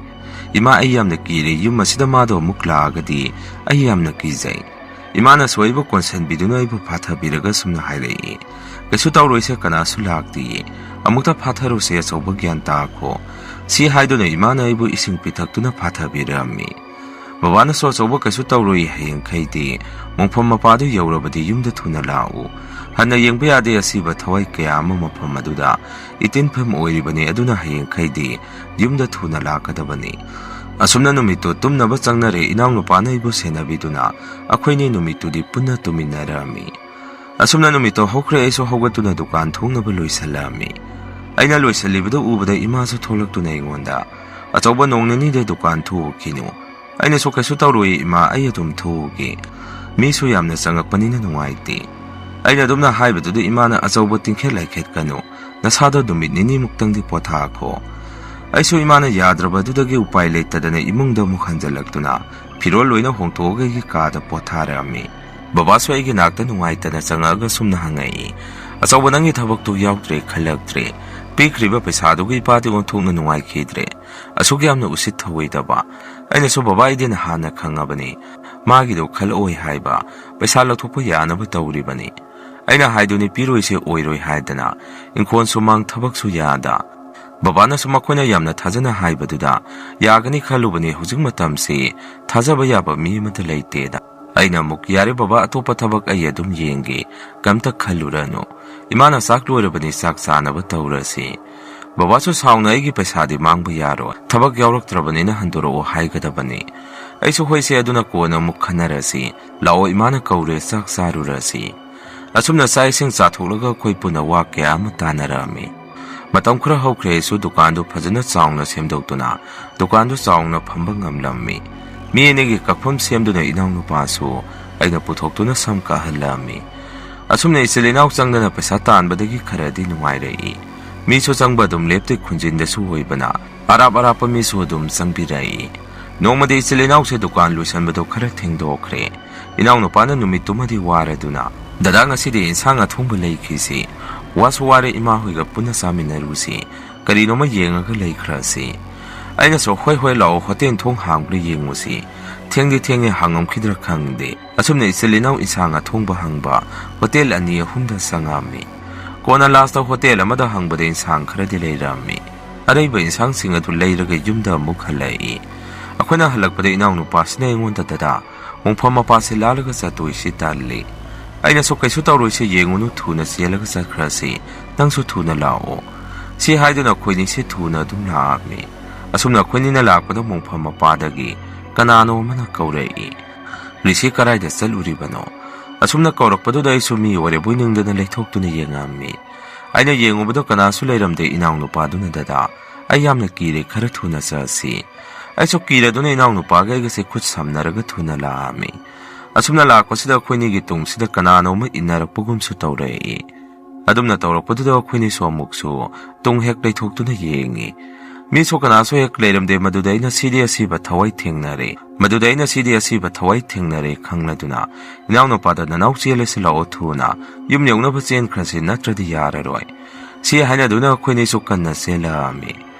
"ꯏꯃꯥ, ꯑꯩ ꯌꯥꯝꯅ ꯀꯤꯔꯦ, ꯌꯨꯝ ꯑꯁꯤꯗ ꯃꯥꯗꯣ ꯑꯃꯨꯛ ꯂꯥꯛꯑꯒꯗꯤ ꯑꯩ ꯌꯥꯝꯅ ꯀꯤꯖꯩ꯫ ꯏꯃꯥꯅꯁꯨ ꯑꯩꯕꯨ ꯀꯣꯟꯁꯤꯟꯕꯤꯗꯨꯅ ꯑꯩꯕꯨ ꯐꯥꯊꯕꯤꯔꯒ ꯁꯨꯝꯅ ꯍꯥꯏꯔꯛꯏ, 'ꯀꯩꯁꯨ ꯇꯧꯔꯣꯏꯁꯦ, ꯀꯅꯥꯁꯨ ꯂꯥꯛꯇꯤꯌꯦ꯫ ꯑꯃꯨꯛꯇ ꯐꯥꯊꯔꯨꯁꯦ, ꯑꯆꯧꯕ ꯒ꯭ꯌꯥꯟ ꯇꯥꯈꯣ.' ꯁꯤ ꯍꯥꯏꯗꯨꯅ ꯏꯃꯥꯅ ꯑꯩꯕꯨ ꯏꯁꯤꯡ ꯄꯤꯊꯛꯇꯨꯅ ꯐꯥꯊꯕꯤꯔꯝꯃꯤ꯫ ꯕꯕꯥꯅꯁꯨ, "ꯑꯆꯧꯕ ꯀꯩꯁꯨ ꯇꯧꯔꯣꯏ, ꯍꯌꯦꯡꯈꯩꯗꯤ ꯃꯣꯡꯐꯝ ꯃꯄꯥꯗꯨ ꯌꯧꯔꯕꯗꯤ ꯌꯨꯝꯗ ꯊꯨꯅ ꯂꯥꯛꯎ꯫ ꯍꯟꯅ ꯌꯦꯡꯕ ꯌꯥꯗꯦ ꯑꯁꯤꯕ ꯊꯋꯥꯏ ꯀꯌꯥ ꯑꯃ ꯃꯐꯝ ꯑꯗꯨꯗ ꯏꯇꯤꯟꯐꯝ ꯑꯣꯏꯔꯤꯕꯅꯤ, ꯑꯗꯨꯅ ꯍꯌꯦꯡꯈꯩꯗꯤ ꯌꯨꯝꯗ ꯊꯨꯅ ꯂꯥꯛꯀꯗꯕꯅꯤ"꯫ ꯑꯁꯨꯝꯅ ꯅꯨꯃꯤꯠꯇꯨ ꯇꯨꯝꯅꯕ ꯆꯪꯅꯔꯦ꯫ ꯏꯅꯥꯎꯅꯨꯄꯥꯅ ꯑꯩꯕꯨ ꯁꯦꯟꯅꯕꯤꯗꯨꯅ ꯑꯩꯈꯣꯏꯅꯤ ꯅꯨꯃꯤꯠꯇꯨꯗꯤ ꯄꯨꯟꯅ ꯇꯨꯃꯤꯟꯅꯔꯝꯃꯤ꯫ ꯑꯁꯨꯝꯅ ꯅꯨꯃꯤꯠꯇꯣ ꯍꯧꯈ꯭ꯔꯦ꯫ ꯑꯩꯁꯨ ꯍꯧꯒꯠꯇꯨꯅ ꯗꯨꯀꯥꯟ ꯊꯣꯛꯅꯕ ꯂꯣꯏꯁꯤꯜꯂꯛꯑꯝꯃꯤ꯫ ꯑꯩꯅ ꯂꯣꯏꯁꯤꯜꯂꯤꯕꯗꯨ ꯎꯕꯗ ꯏꯃꯥꯁꯨ ꯊꯣꯛꯂꯛꯇꯨꯅ ꯑꯩꯉꯣꯟꯗ, "ꯑꯆꯧꯕ, ꯅꯣꯡ ꯅꯤꯅꯤꯗ ꯗꯨꯀꯥꯟ ꯊꯣꯛꯎꯈꯤꯅꯨ"꯫ ꯑꯩꯅꯁꯨ, "ꯀꯩꯁꯨ ꯇꯧꯔꯣꯏ ꯏꯃꯥ, ꯑꯩ ꯑꯗꯨꯝ ꯊꯣꯛꯎꯒꯦ꯫ ꯃꯤꯁꯨ ꯌꯥꯝꯅ ꯆꯪꯉꯛꯄꯅꯤꯅ ꯅꯨꯡꯉꯥꯏꯇꯦ"꯫ ꯑꯩꯅ ꯑꯗꯨꯝꯅ ꯍꯥꯏꯕꯗꯨꯗ ꯏꯃꯥꯅ, "ꯑꯆꯧꯕ, ꯇꯤꯡꯈꯦꯠ ꯂꯥꯏꯈꯦꯠꯀꯅꯨ, ꯅꯁꯥꯗꯣ ꯅꯨꯃꯤꯠ ꯅꯤꯅꯤꯃꯨꯛꯇꯪꯗꯤ ꯄꯣꯊꯥꯈꯣ"꯫ ꯑꯩꯁꯨ ꯏꯃꯥꯅ ꯌꯥꯗ꯭ꯔꯕꯗꯨꯗꯒꯤ ꯎꯄꯥꯏ ꯂꯩꯇꯗꯅ ꯏꯃꯨꯡꯗ ꯑꯃꯨꯛ ꯍꯟꯖꯜꯂꯛꯇꯨꯅ ꯐꯤꯔꯣꯜ ꯂꯣꯏꯅ ꯍꯣꯡꯗꯣꯛꯑꯒ ꯑꯩꯒꯤ ꯀꯥꯗ ꯄꯣꯊꯥꯔꯛꯑꯝꯃꯤ꯫ ꯕꯕꯥꯁꯨ ꯑꯩꯒꯤ ꯅꯥꯛꯇ ꯅꯨꯡꯉꯥꯏꯇꯅ ꯆꯪꯉꯛꯑꯒ ꯁꯨꯝꯅ ꯍꯪꯉꯛꯏ, "ꯑꯆꯧꯕ, ꯅꯪꯒꯤ ꯊꯕꯛꯇꯨ ꯌꯥꯎꯗ꯭ꯔꯦ ꯈꯜꯂꯛꯇ꯭ꯔꯦ꯫ ꯄꯤꯈ꯭ꯔꯤꯕ ꯄꯩꯁꯥꯗꯨꯒ ꯏꯄꯥꯗꯤ ꯑꯣꯟꯊꯣꯛꯅ ꯅꯨꯡꯉꯥꯏꯈꯤꯗ꯭ꯔꯦ꯫ ꯑꯁꯨꯛ ꯌꯥꯝꯅ ꯎꯁꯤꯠ ꯊꯧꯑꯣꯏꯗꯕ"꯫ ꯑꯩꯅꯁꯨ, "ꯕꯕꯥ, ꯑꯩꯗꯤ ꯅꯍꯥꯟꯅ ꯈꯪꯉꯕꯅꯤ꯫ ꯃꯥꯒꯤꯗꯣ ꯈꯜꯂꯛꯑꯣꯏ ꯍꯥꯏꯕ꯫ ꯄꯩꯁꯥ ꯂꯧꯊꯣꯛꯄ ꯌꯥꯅꯕ ꯇꯧꯔꯤꯕꯅꯤ"꯫ ꯑꯩꯅ ꯍꯥꯏꯗꯨꯅꯤ, "ꯄꯤꯔꯣꯏꯁꯦ, ꯑꯣꯏꯔꯣꯏ" ꯍꯥꯏꯗꯅ꯫ "ꯏꯪꯈꯣꯜ ꯁꯨꯃꯥꯡ ꯊꯕꯛꯁꯨ ꯌꯥꯗ"꯫ ꯕꯕꯥꯅꯁꯨ ꯃꯈꯣꯏꯅ ꯌꯥꯝꯅ ꯊꯥꯖꯅ ꯍꯥꯏꯕꯗꯨꯗ, "ꯌꯥꯒꯅꯤ ꯈꯜꯂꯨꯕꯅꯤ, ꯍꯧꯖꯤꯛ ꯃꯇꯝꯁꯤ ꯊꯥꯖꯕ ꯌꯥꯕ ꯃꯤ ꯑꯃꯠꯇ ꯂꯩꯇꯦꯗ"꯫ ꯑꯩꯅ ꯑꯃꯨꯛ, "ꯌꯥꯔꯦ ꯕꯕꯥ, ꯑꯇꯣꯞꯄ ꯊꯕꯛ ꯑꯩ ꯑꯗꯨꯝ ꯌꯦꯡꯒꯦ, ꯀꯩꯝꯇ ꯈꯜꯂꯨꯔꯅꯨ꯫ ꯏꯃꯥꯅ ꯆꯥꯛ ꯂꯣꯏꯔꯕꯅꯤ, ꯆꯥꯛ ꯆꯥꯅꯕ ꯇꯧꯔꯁꯤ꯫ ꯕꯕꯥꯁꯨ ꯁꯥꯎꯅ ꯑꯩꯒꯤ ꯄꯩꯁꯥꯗꯤ ꯃꯥꯡꯕ ꯌꯥꯔꯣꯏ, ꯊꯕꯛ ꯌꯥꯎꯔꯛꯇ꯭ꯔꯕꯅꯤꯅ ꯍꯟꯗꯣꯔꯛꯑꯣ ꯍꯥꯏꯒꯗꯕꯅꯤ"꯫ ꯑꯩꯁꯨ, "ꯍꯣꯏꯁꯦ, ꯑꯗꯨꯅ ꯀꯣꯟꯅ ꯑꯃꯨꯛ ꯈꯟꯅꯔꯁꯤ꯫ ꯂꯥꯛꯑꯣ, ꯏꯃꯥꯅ ꯀꯧꯔꯦ, ꯆꯥꯛ ꯆꯥꯔꯨꯔꯁꯤ"꯫ ꯑꯁꯨꯝꯅ ꯆꯥꯛ ꯏꯁꯤꯡ ꯆꯥꯊꯣꯛꯂꯒ ꯑꯩꯈꯣꯏ ꯄꯨꯟꯅ ꯋꯥ ꯀꯌꯥ ꯑꯃ ꯇꯥꯟꯅꯔꯛꯑꯝꯃꯤ꯫ ꯃꯇꯝ ꯈꯔ ꯍꯧꯈ꯭ꯔꯦ, ꯑꯩꯁꯨ ꯗꯨꯀꯥꯟꯗꯨ ꯐꯖꯅ ꯆꯥꯎꯅ ꯁꯦꯝꯗꯣꯛꯇꯨꯅ ꯗꯨꯀꯥꯟꯗꯨ ꯆꯥꯎꯅ ꯐꯝꯕ ꯉꯝꯂꯝꯃꯤ꯫ ꯃꯤ ꯑꯅꯤꯒꯤ ꯀꯛꯐꯝ ꯁꯦꯝꯗꯨꯅ ꯏꯅꯥꯎꯅꯨꯄꯥꯁꯨ ꯑꯩꯅ ꯄꯨꯊꯣꯛꯇꯨꯅ ꯁꯝ ꯀꯛꯍꯜꯂꯝꯃꯤ꯫ ꯑꯁꯨꯝꯅ ꯏꯆꯤꯜ ꯏꯅꯥꯎ ꯆꯪꯗꯅ ꯄꯩꯁꯥ ꯇꯥꯟꯕꯗꯒꯤ ꯈꯔꯗꯤ ꯅꯨꯡꯉꯥꯏꯔꯛꯏ꯫ ꯃꯤꯁꯨ ꯆꯪꯕ ꯑꯗꯨꯝ ꯂꯦꯞꯇꯦ, ꯈꯨꯟꯖꯤꯟꯗꯁꯨ ꯑꯣꯏꯕꯅ ꯑꯔꯥꯞ ꯑꯔꯥꯞꯄ ꯃꯤꯁꯨ ꯑꯗꯨꯝ ꯆꯪꯕꯤꯔꯛꯏ꯫ ꯅꯣꯡꯃꯗꯤ ꯏꯆꯤꯜ ꯏꯅꯥꯎꯁꯦ ꯗꯨꯀꯥꯟ ꯂꯣꯏꯁꯟꯕꯗꯣ ꯈꯔ ꯊꯦꯡꯗꯣꯛꯈ꯭ꯔꯦ꯫ ꯏꯅꯥꯎꯅꯨꯄꯥꯅ ꯅꯨꯃꯤꯠꯇꯨꯃꯗꯤ ꯋꯥꯔꯗꯨꯅ, "ꯗꯗꯥ, ꯉꯁꯤꯗꯤ ꯏꯟꯁꯥꯡ ꯑꯊꯣꯡꯕ ꯂꯩꯈꯤꯁꯤ꯫ ꯋꯥꯁꯨ ꯋꯥꯔꯦ, ꯏꯃꯥ ꯍꯣꯏꯒ ꯄꯨꯟꯅ ꯆꯥꯃꯤꯟꯅꯔꯨꯁꯤ꯫ ꯀꯔꯤꯅꯣꯃ ꯌꯦꯡꯉꯒ ꯂꯩꯈ꯭ꯔꯁꯤ꯫" ꯑꯩꯅꯁꯨ, "ꯍꯣꯏ ꯍꯣꯏ, ꯂꯥꯛꯑꯣ, ꯍꯣꯇꯦꯜ ꯊꯣꯡ ꯍꯥꯡꯕ꯭ꯔꯥ ꯌꯦꯡꯉꯨꯁꯤ꯫ ꯊꯦꯡꯗꯤ ꯊꯦꯡꯉꯦ, ꯍꯥꯡꯉꯝꯈꯤꯗ꯭ꯔꯥ ꯈꯪꯗꯦ꯫" ꯑꯁꯨꯝꯅ ꯏꯆꯤꯜ ꯏꯅꯥꯎ ꯏꯟꯁꯥꯡ ꯑꯊꯣꯡꯕ ꯍꯪꯕ ꯍꯣꯇꯦꯜ ꯑꯅꯤ ꯑꯍꯨꯝꯗ ꯆꯪꯉꯝꯃꯤ꯫ ꯀꯣꯟꯅ ꯂꯥꯁꯇ ꯍꯣꯇꯦꯜ ꯑꯃꯗ ꯍꯪꯕꯗ ꯏꯟꯁꯥꯡ ꯈꯔꯗꯤ ꯂꯩꯔꯝꯃꯤ꯫ ꯑꯔꯩꯕ ꯏꯟꯁꯥꯡꯁꯤꯡ ꯑꯗꯨ ꯂꯩꯔꯒ ꯌꯨꯝꯗ ꯑꯃꯨꯛ ꯍꯜꯂꯛꯏ꯫ ꯑꯩꯈꯣꯏꯅ ꯍꯜꯂꯛꯄꯗ ꯏꯅꯥꯎꯅꯨꯄꯥꯁꯤꯅ ꯑꯩꯉꯣꯟꯗ, "ꯗꯗꯥ, ꯃꯣꯡꯐꯝ ꯃꯄꯥꯁꯦ ꯂꯥꯜꯂꯒ ꯆꯠꯇꯣꯏꯁꯤ ꯇꯜꯂꯤ꯫" ꯑꯩꯅꯁꯨ, "ꯀꯩꯁꯨ ꯇꯧꯔꯣꯏꯁꯦ, ꯌꯦꯡꯉꯨꯅꯨ, ꯊꯨꯅ ꯆꯦꯜꯂꯒ ꯆꯠꯈ꯭ꯔꯁꯤ꯫ ꯅꯪꯁꯨ ꯊꯨꯅ ꯂꯥꯛꯑꯣ꯫" ꯁꯤ ꯍꯥꯏꯗꯨꯅ ꯑꯩꯈꯣꯏꯅꯤꯁꯦ ꯊꯨꯅ ꯑꯗꯨꯝ ꯂꯥꯛꯑꯝꯃꯤ꯫ ꯑꯁꯨꯝꯅ ꯑꯩꯈꯣꯏꯅꯤꯅ ꯂꯥꯛꯄꯗ ꯃꯣꯡꯐꯝ ꯃꯄꯥꯗꯒꯤ ꯀꯅꯥꯅꯣ ꯑꯃꯅ ꯀꯧꯔꯛꯏ꯫ "ꯔꯤꯁꯤ, ꯀꯔꯥꯏꯗ ꯆꯠꯂꯨꯔꯤꯕꯅꯣ?" ꯑꯁꯨꯝꯅ ꯀꯧꯔꯛꯄꯗꯨꯗ ꯑꯩꯁꯨ ꯃꯤ ꯑꯣꯏꯔꯕꯣꯏ ꯅꯤꯡꯗꯅ ꯂꯩꯊꯣꯛꯇꯨꯅ ꯌꯦꯡꯉꯝꯃꯤ꯫ ꯑꯩꯅ ꯌꯦꯡꯉꯨꯕꯗ ꯀꯅꯥꯁꯨ ꯂꯩꯔꯝꯗꯦ꯫ ꯏꯅꯥꯎꯅꯨꯄꯥꯗꯨꯅ, "ꯗꯗꯥ, ꯑꯩ ꯌꯥꯝꯅ ꯀꯤꯔꯦ, ꯈꯔ ꯊꯨꯅ ꯆꯠꯁꯤ꯫" ꯑꯩꯁꯨ ꯀꯤꯔꯗꯨꯅ ꯏꯅꯥꯎꯅꯨꯄꯥꯒ ꯑꯩꯒꯁꯦ ꯈꯨꯠ ꯁꯝꯅꯔꯒ ꯊꯨꯅ ꯂꯥꯛꯑꯝꯃꯤ꯫ ꯑꯁꯨꯝꯅ ꯂꯥꯛꯄꯁꯤꯗ ꯑꯩꯈꯣꯏꯅꯤꯒꯤ ꯇꯨꯡꯁꯤꯗ ꯀꯅꯥꯅꯣꯃ ꯏꯟꯅꯔꯛꯄꯒꯨꯝꯁꯨ ꯇꯧꯔꯛꯏ꯫ ꯑꯗꯨꯝꯅ ꯇꯧꯔꯛꯄꯗꯨꯗ ꯑꯩꯈꯣꯏꯅꯤꯁꯨ ꯑꯃꯨꯛꯁꯨ ꯇꯨꯡ ꯍꯦꯛ ꯂꯩꯊꯣꯛꯇꯨꯅ ꯌꯦꯡꯉꯤ꯫ ꯃꯤꯁꯨ ꯀꯅꯥꯁꯨ ꯍꯦꯛ ꯂꯩꯔꯝꯗꯦ꯫ ꯃꯗꯨꯗ ꯑꯩꯅ ꯁꯤꯗꯤ ꯑꯁꯤꯕ ꯊꯋꯥꯏ ꯊꯦꯡꯅꯔꯦ꯫ ꯃꯗꯨꯗ ꯑꯩꯅ ꯁꯤꯗꯤ ꯑꯁꯤꯕ ꯊꯋꯥꯏ ꯊꯦꯡꯅꯔꯦ ꯈꯪꯂꯗꯨꯅ ꯏꯅꯥꯎꯅꯨꯄꯥꯗ, "ꯅꯅꯥꯎ ꯆꯦꯜꯂꯁꯤ ꯂꯥꯛꯑꯣ ꯊꯨꯅ꯫ ꯌꯨꯝ ꯌꯧꯅꯕ ꯆꯦꯟꯈ꯭ꯔꯁꯤ, ꯅꯠꯇ꯭ꯔꯗꯤ ꯌꯥꯔꯔꯣꯏ꯫" ꯁꯤ ꯍꯥꯏꯅꯗꯨꯅ ꯑꯩꯈꯣꯏꯅꯤꯁꯨ ꯀꯟꯅ ꯆꯦꯜꯂꯛꯑꯝꯃꯤ꯫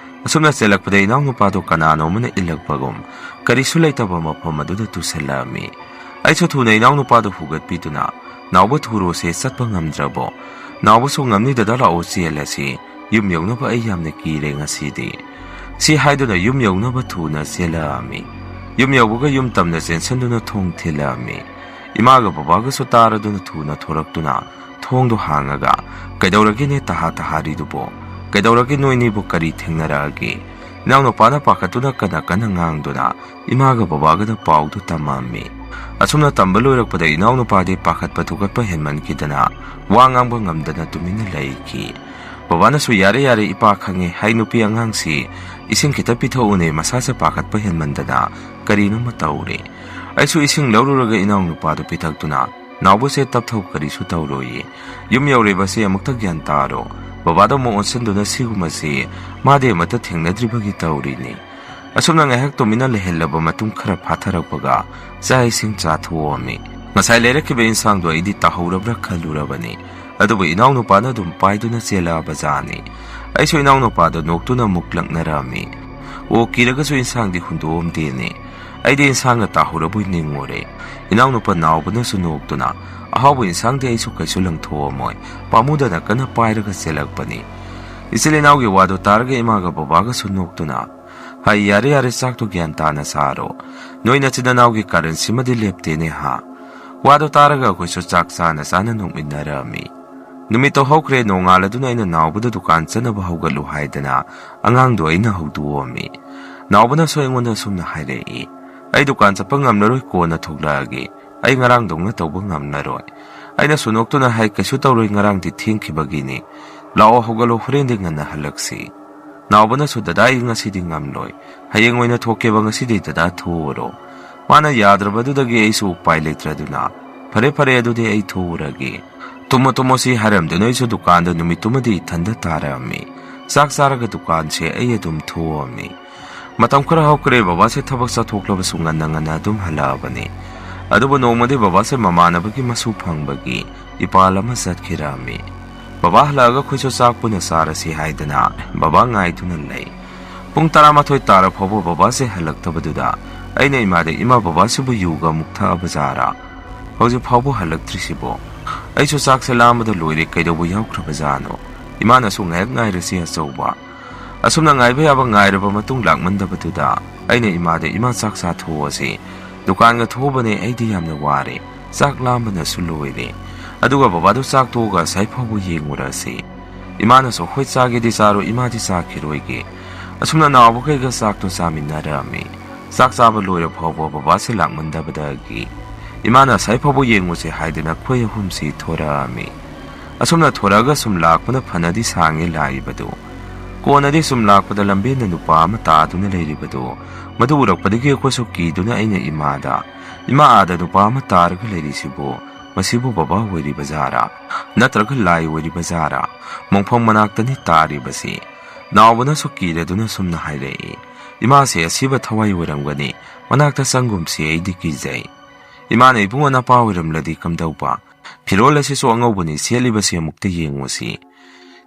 ꯑꯁꯨꯝꯅ ꯆꯦꯜꯂꯛꯄꯗ ꯏꯅꯥꯎꯅꯨꯄꯥꯗꯣ ꯀꯅꯥꯅꯣ ꯑꯃꯅ ꯏꯜꯂꯛꯄꯒꯨꯝ ꯀꯔꯤꯁꯨ ꯂꯩꯇꯕ ꯃꯐꯝ ꯑꯗꯨꯗ ꯇꯨꯁꯜꯂꯛꯑꯝꯃꯤ꯫ ꯑꯩꯁꯨ ꯊꯨꯅ ꯏꯅꯥꯎꯅꯨꯄꯥꯗꯨ ꯍꯨꯒꯠꯄꯤꯗꯨꯅ, "ꯅꯥꯎꯕ, ꯊꯨꯔꯣꯁꯦ, ꯆꯠꯄ ꯉꯝꯗ꯭ꯔꯕꯣ?" "ꯅꯥꯎꯕꯁꯨ ꯉꯝꯅꯤ ꯗꯗꯥ, ꯂꯥꯛꯑꯣ ꯆꯦꯜꯂꯁꯤ꯫ ꯌꯨꯝ ꯌꯧꯅꯕ ꯑꯩ ꯌꯥꯝꯅ ꯀꯤꯔꯦ ꯉꯁꯤꯗꯤ꯫" ꯁꯤ ꯍꯥꯏꯗꯨꯅ ꯌꯨꯝ ꯌꯧꯅꯕ ꯊꯨꯅ ꯆꯦꯜꯂꯛꯑꯝꯃꯤ꯫ ꯌꯨꯝ ꯌꯧꯕꯒ ꯌꯨꯝ ꯇꯝꯅ ꯆꯦꯟꯁꯤꯟꯗꯨꯅ ꯊꯣꯡ ꯊꯤꯜꯂꯛꯑꯝꯃꯤ꯫ ꯏꯃꯥꯒ ꯕꯕꯥꯒꯁꯨ ꯇꯥꯔꯗꯨꯅ ꯊꯨꯅ ꯊꯣꯔꯛꯇꯨꯅ ꯊꯣꯡꯗꯣ ꯍꯥꯡꯉꯒ, "ꯀꯩꯗꯧꯔꯒꯦꯅꯦ ꯇꯍꯥ ꯇꯍꯥꯔꯤꯗꯨꯕꯣ? ꯀꯩꯗꯧꯔꯒꯦ ꯅꯣꯏꯅꯤꯕꯨ, ꯀꯔꯤ ꯊꯦꯡꯅꯔꯛꯑꯒꯦ?" ꯏꯅꯥꯎꯅꯨꯄꯥꯅ ꯄꯥꯈꯠꯇꯨꯅ ꯀꯟꯅ ꯀꯟꯅ ꯉꯥꯡꯗꯨꯅ ꯏꯃꯥꯒ ꯕꯕꯥꯒꯗ ꯄꯥꯎꯗꯨ ꯇꯝꯃꯝꯃꯤ꯫ ꯑꯁꯨꯝꯅ ꯇꯝꯕ ꯂꯣꯏꯔꯛꯄꯗ ꯏꯅꯥꯎꯅꯨꯄꯥꯗꯤ ꯄꯥꯈꯠꯄ ꯊꯨꯀꯠꯄ ꯍꯦꯟꯃꯟꯈꯤꯗꯅ ꯋꯥ ꯉꯥꯡꯕ ꯉꯝꯗꯅ ꯇꯨꯃꯤꯟꯅ ꯂꯩꯈꯤ꯫ ꯕꯕꯥꯅꯁꯨ, "ꯌꯥꯔꯦ, ꯌꯥꯔꯦ, ꯏꯄꯥ ꯈꯪꯉꯦ, ꯍꯥꯏ ꯅꯨꯄꯤ ꯑꯉꯥꯡꯁꯤ ꯏꯁꯤꯡ ꯈꯤꯇ ꯄꯤꯊꯛꯎꯅꯦ, ꯃꯁꯥꯁꯦ ꯄꯥꯈꯠꯄ ꯍꯦꯟꯃꯟꯗꯅ ꯀꯔꯤꯅꯣꯃ ꯇꯧꯔꯦ꯫" ꯑꯩꯁꯨ ꯏꯁꯤꯡ ꯂꯧꯔꯨꯔꯒ ꯏꯅꯥꯎꯅꯨꯄꯥꯗꯨ ꯄꯤꯊꯛꯇꯨꯅ, "ꯅꯥꯎꯕꯁꯦ ꯇꯞꯊꯧ, ꯀꯔꯤꯁꯨ ꯇꯧꯔꯣꯏꯌꯦ꯫ ꯌꯨꯝ ꯌꯧꯔꯤꯕꯁꯦ ꯑꯃꯨꯛꯇ ꯒ꯭ꯌꯥꯟ ꯇꯥꯔꯣ꯫ ꯕꯕꯥꯗ ꯑꯃꯨꯛ ꯑꯣꯟꯁꯤꯟꯗꯨꯅ ꯁꯤꯒꯨꯝꯕꯁꯤ ꯃꯥꯗꯤ ꯑꯃꯠꯇ ꯊꯦꯡꯅꯗ꯭ꯔꯤꯕꯒꯤ ꯇꯧꯔꯤꯅꯤ꯫ ꯑꯁꯨꯝꯅ ꯉꯥꯏꯍꯥꯛ ꯇꯨꯃꯤꯟꯅ ꯂꯩꯍꯜꯂꯕ ꯃꯇꯨꯡ ꯈꯔ ꯐꯥꯊꯔꯛꯄꯒ ꯆꯥꯛ ꯏꯁꯤꯡ ꯆꯥꯊꯣꯛꯑꯝꯃꯤ꯫ ꯉꯁꯥꯏ ꯂꯩꯔꯛꯈꯤꯕ ꯏꯟꯁꯥꯡꯗꯣ ꯑꯩꯗꯤ ꯇꯥꯍꯧꯔꯕ꯭ꯔꯥ ꯈꯜꯂꯨꯔꯕꯅꯤ꯫ ꯑꯗꯨꯕꯨ ꯏꯅꯥꯎꯅꯨꯄꯥꯅ ꯑꯗꯨꯝ ꯄꯥꯏꯗꯨꯅ ꯆꯦꯜꯂꯛꯑꯕ ꯖꯥꯠꯅꯤ꯫ ꯑꯩꯁꯨ ꯏꯅꯥꯎꯅꯨꯄꯥꯗꯣ ꯅꯣꯛꯇꯨꯅ ꯑꯃꯨꯛ ꯂꯛꯅꯔꯝꯃꯤ꯫ ꯑꯣ, ꯀꯤꯔꯒꯁꯨ ꯏꯟꯁꯥꯡꯗꯤ ꯍꯨꯟꯗꯣꯛꯑꯝꯗꯦꯅꯦ꯫ ꯑꯩꯗꯤ ꯏꯟꯁꯥꯡꯅ ꯇꯥꯍꯧꯔꯕꯣꯏ ꯅꯤꯡꯉꯨꯔꯦ꯫ ꯏꯅꯥꯎꯅꯨꯄꯥ ꯅꯥꯎꯕꯅꯁꯨ ꯅꯣꯛꯇꯨꯅ, "ꯑꯍꯥꯎꯕ ꯏꯟꯁꯥꯡꯗꯤ ꯑꯩꯁꯨ ꯀꯩꯁꯨ ꯂꯪꯊꯣꯛꯑꯝꯃꯣꯏ, ꯄꯥꯝꯃꯨꯗꯅ ꯀꯟꯅ ꯄꯥꯏꯔꯒ ꯆꯦꯜꯂꯛꯄꯅꯤ꯫" ꯏꯆꯤꯜ ꯏꯅꯥꯎꯒꯤ ꯋꯥꯗꯣ ꯇꯥꯔꯒ ꯏꯃꯥꯒ ꯕꯕꯥꯒꯁꯨ ꯅꯣꯛꯇꯨꯅ, "ꯍꯩ, ꯌꯥꯔꯦ ꯌꯥꯔꯦ, ꯆꯥꯛꯇꯣ ꯒ꯭ꯌꯥꯟ ꯇꯥꯅ ꯆꯥꯔꯣ꯫ ꯅꯣꯏ ꯅꯆꯤꯟ ꯅꯅꯥꯎꯒꯤ ꯀꯥꯔꯟꯁꯤꯃꯗꯤ ꯂꯦꯞꯇꯦꯅꯦ ꯍꯥ?" ꯋꯥꯗꯣ ꯇꯥꯔꯒ ꯑꯩꯈꯣꯏꯁꯨ ꯆꯥꯛ ꯆꯥꯅ ꯆꯥꯅ ꯅꯣꯛꯃꯤꯟꯅꯔꯝꯃꯤ꯫ ꯅꯨꯃꯤꯠꯇꯣ ꯍꯧꯈ꯭ꯔꯦ꯫ ꯅꯣꯡꯉꯥꯜꯂꯗꯨꯅ ꯑꯩꯅ ꯅꯥꯎꯕꯗ ꯗꯨꯀꯥꯟ ꯆꯠꯅꯕ ꯍꯧꯒꯠꯂꯨ ꯍꯥꯏꯗꯅ ꯑꯉꯥꯡꯗꯣ ꯑꯩꯅ ꯍꯧꯗꯣꯛꯑꯝꯃꯤ꯫ ꯅꯥꯎꯕꯅꯁꯨ ꯑꯩꯉꯣꯟꯗ ꯑꯁꯨꯝꯅ ꯍꯥꯏꯔꯛꯏ, "ꯑꯩ ꯗꯨꯀꯥꯟ ꯆꯠꯄ ꯉꯝꯂꯔꯣꯏ, ꯀꯣꯟꯅ ꯊꯣꯛꯂꯛꯑꯒꯦ꯫ ꯑꯩ ꯉꯔꯥꯡꯗꯧꯅ ꯇꯧꯕ ꯉꯝꯂꯔꯣꯏ꯫" ꯑꯩꯅꯁꯨ ꯅꯣꯛꯇꯨꯅ ꯍꯥꯏ, "ꯀꯩꯁꯨ ꯇꯧꯔꯣꯏ, ꯉꯔꯥꯡꯗꯤ ꯊꯦꯡꯈꯤꯕꯒꯤꯅꯤ꯫ ꯂꯥꯛꯑꯣ, ꯍꯧꯒꯠꯂꯣ, ꯍꯣꯔꯦꯟꯗꯤ ꯉꯟꯅ ꯍꯜꯂꯛꯁꯤ꯫" ꯅꯥꯎꯕꯅꯁꯨ, "ꯗꯗꯥ, ꯑꯩ ꯉꯁꯤꯗꯤ ꯉꯝꯂꯣꯏ, ꯍꯌꯦꯡ ꯑꯣꯏꯅ ꯊꯣꯛꯀꯦꯕ, ꯉꯁꯤꯗꯤ ꯗꯗꯥ ꯊꯣꯛꯎꯔꯣ꯫" ꯃꯥꯅ ꯌꯥꯗ꯭ꯔꯕꯗꯨꯗꯒꯤ ꯑꯩꯁꯨ ꯎꯄꯥꯏ ꯂꯩꯇ꯭ꯔꯗꯨꯅ, "ꯐꯔꯦ ꯐꯔꯦ, ꯑꯗꯨꯗꯤ ꯑꯩ ꯊꯣꯛꯎꯔꯒꯦ꯫" "ꯇꯨꯝꯃꯣ ꯇꯨꯝꯃꯣ" ꯁꯤ ꯍꯥꯏꯔꯝꯗꯨꯅ ꯑꯩꯁꯨ ꯗꯨꯀꯥꯟꯗ ꯅꯨꯃꯤꯠꯇꯨꯃꯗꯤ ꯏꯊꯟꯗ ꯇꯥꯔꯛꯑꯝꯃꯤ꯫ ꯆꯥꯛ ꯆꯥꯔꯒ ꯗꯨꯀꯥꯟꯁꯦ ꯑꯩ ꯑꯗꯨꯝ ꯊꯣꯛꯑꯝꯃꯤ꯫ ꯃꯇꯝ ꯈꯔ ꯍꯧꯈ꯭ꯔꯦ, ꯕꯕꯥꯁꯦ ꯊꯕꯛ ꯆꯠꯊꯣꯛꯂꯕꯁꯨ ꯉꯟꯅ ꯉꯟꯅ ꯑꯗꯨꯝ ꯍꯜꯂꯛꯑꯕꯅꯤ꯫ ꯑꯗꯨꯕꯨ ꯅꯣꯡꯃꯗꯤ ꯕꯕꯥꯁꯦ ꯃꯃꯥꯟꯅꯕꯒꯤ ꯃꯁꯨ ꯐꯪꯕꯒꯤ ꯏꯄꯥꯜ ꯑꯃ ꯆꯠꯈꯤꯔꯝꯃꯤ꯫ ꯕꯕꯥ ꯍꯜꯂꯛꯑꯒ ꯑꯩꯈꯣꯏꯁꯨ ꯆꯥꯛ ꯄꯨꯟꯅ ꯆꯥꯔꯁꯤ ꯍꯥꯏꯗꯅ ꯕꯕꯥ ꯉꯥꯏꯗꯨꯅ ꯂꯩ꯫ ꯄꯨꯡ ꯇꯔꯥꯃꯥꯊꯣꯏ ꯇꯥꯔ ꯐꯥꯎꯕ ꯕꯕꯥꯁꯦ ꯍꯜꯂꯛꯇꯕꯗꯨꯗ ꯑꯩꯅ ꯏꯃꯥꯗ, "ꯏꯃꯥ, ꯕꯕꯥꯁꯤꯕꯨ ꯌꯨꯒ ꯑꯃꯨꯛ ꯊꯛꯑꯕ ꯖꯥꯔꯥ? ꯍꯧꯖꯤꯛ ꯐꯥꯎꯕ ꯍꯜꯂꯛꯇ꯭ꯔꯤꯁꯤꯕꯣ? ꯑꯩꯁꯨ ꯆꯥꯛꯁꯦ ꯂꯥꯝꯕꯗ ꯂꯣꯏꯔꯦ, ꯀꯩꯗꯧꯕ ꯌꯥꯎꯈ꯭ꯔꯕꯖꯥꯠꯅꯣ?" ꯏꯃꯥꯅꯁꯨ, "ꯉꯥꯏꯍꯥꯛ ꯉꯥꯏꯔꯁꯤ ꯑꯆꯧꯕ꯫" ꯑꯁꯨꯝꯅ ꯉꯥꯏꯕ ꯌꯥꯕ ꯉꯥꯏꯔꯕ ꯃꯇꯨꯡ ꯂꯥꯛꯃꯟꯗꯕꯗꯨꯗ ꯑꯩꯅ ꯏꯃꯥꯗ, "ꯏꯃꯥ, ꯆꯥꯛ ꯆꯥꯊꯣꯛꯑꯁꯤ꯫ ꯗꯨꯀꯥꯟꯒ ꯊꯣꯛꯎꯕꯅꯦ, ꯑꯩꯗꯤ ꯌꯥꯝꯅ ꯋꯥꯔꯦ꯫ ꯆꯥꯛ ꯂꯥꯝꯕꯅꯁꯨ ꯂꯣꯏꯔꯦ꯫ ꯑꯗꯨꯒ ꯕꯕꯥꯗꯨ ꯆꯥꯛ ꯇꯣꯛꯑꯒ ꯑꯁꯥꯏ ꯐꯥꯎꯕ ꯌꯦꯡꯉꯨꯔꯁꯤ꯫" ꯏꯃꯥꯅꯁꯨ, "ꯍꯣꯏ, ꯆꯥꯒꯦꯗꯤ ꯆꯥꯔꯣ, ꯏꯃꯥꯗꯤ ꯆꯥꯈꯤꯔꯣꯏꯒꯦ꯫" ꯑꯁꯨꯝꯅ ꯅꯥꯎꯕꯈꯩꯒ ꯆꯥꯛꯇꯣ ꯆꯥꯃꯤꯟꯅꯔꯝꯃꯤ꯫ ꯆꯥꯛ ꯆꯥꯕ ꯂꯣꯏꯔ ꯐꯥꯎꯕ ꯕꯕꯥꯁꯦ ꯂꯥꯛꯃꯟꯗꯕꯗꯒꯤ ꯏꯃꯥꯅ ꯑꯁꯥꯏ ꯐꯥꯎꯕ ꯌꯦꯡꯉꯨꯁꯦ ꯍꯥꯏꯗꯅ ꯑꯩꯈꯣꯏ ꯑꯍꯨꯝꯁꯤ ꯊꯣꯔꯛꯑꯝꯃꯤ꯫ ꯑꯁꯨꯝꯅ ꯊꯣꯔꯛꯑꯒ ꯁꯨꯝ ꯂꯥꯛꯄꯅ ꯐꯅꯗꯤ ꯁꯥꯡꯉꯦ ꯂꯥꯛꯏꯕꯗꯨ꯫ ꯀꯣꯟꯅꯗꯤ ꯁꯨꯝ ꯂꯥꯛꯄꯗ ꯂꯝꯕꯦꯟꯗ ꯅꯨꯄꯥ ꯑꯃ ꯇꯥꯗꯨꯅ ꯂꯩꯔꯤꯕꯗꯨ, ꯃꯗꯨ ꯎꯔꯛꯄꯗꯒꯤ ꯑꯩꯈꯣꯏꯁꯨ ꯀꯤꯗꯨꯅ ꯑꯩꯅ ꯏꯃꯥꯗ, "ꯏꯃꯥ, ꯑꯥꯗ ꯅꯨꯄꯥ ꯑꯃ ꯇꯥꯔꯒ ꯂꯩꯔꯤꯁꯤꯕꯨ, ꯃꯁꯤꯕꯨ ꯕꯕꯥ ꯑꯣꯏꯔꯤꯕ ꯖꯥꯔꯥ? ꯅꯠꯇ꯭ꯔꯒ ꯂꯥꯏ ꯑꯣꯏꯔꯤꯕ ꯖꯥꯔꯥ? ꯃꯣꯡꯐꯝ ꯃꯅꯥꯛꯇꯅꯤ ꯇꯥꯔꯤꯕꯁꯤ꯫" ꯅꯥꯎꯕꯅꯁꯨ ꯀꯤꯔꯗꯨꯅ ꯁꯨꯝꯅ ꯍꯥꯏꯔꯛꯏ, "ꯏꯃꯥꯁꯦ ꯑꯁꯤꯕ ꯊꯋꯥꯏ ꯑꯣꯏꯔꯝꯒꯅꯤ, ꯃꯅꯥꯛꯇ ꯆꯪꯒꯨꯝꯁꯤ, ꯑꯩꯗꯤ ꯀꯤꯖꯩ꯫ ꯏꯃꯥꯅ, 'ꯏꯕꯨꯡꯉꯣ, ꯅꯄꯥ ꯑꯣꯏꯔꯝꯂꯗꯤ ꯀꯝꯗꯧꯕ? ꯐꯤꯔꯣꯜ ꯑꯁꯤꯁꯨ ꯑꯉꯧꯕꯅꯤ, ꯁꯦꯠꯂꯤꯕꯁꯤ ꯑꯃꯨꯛꯇ ꯌꯦꯡꯉꯨꯁꯤ.'"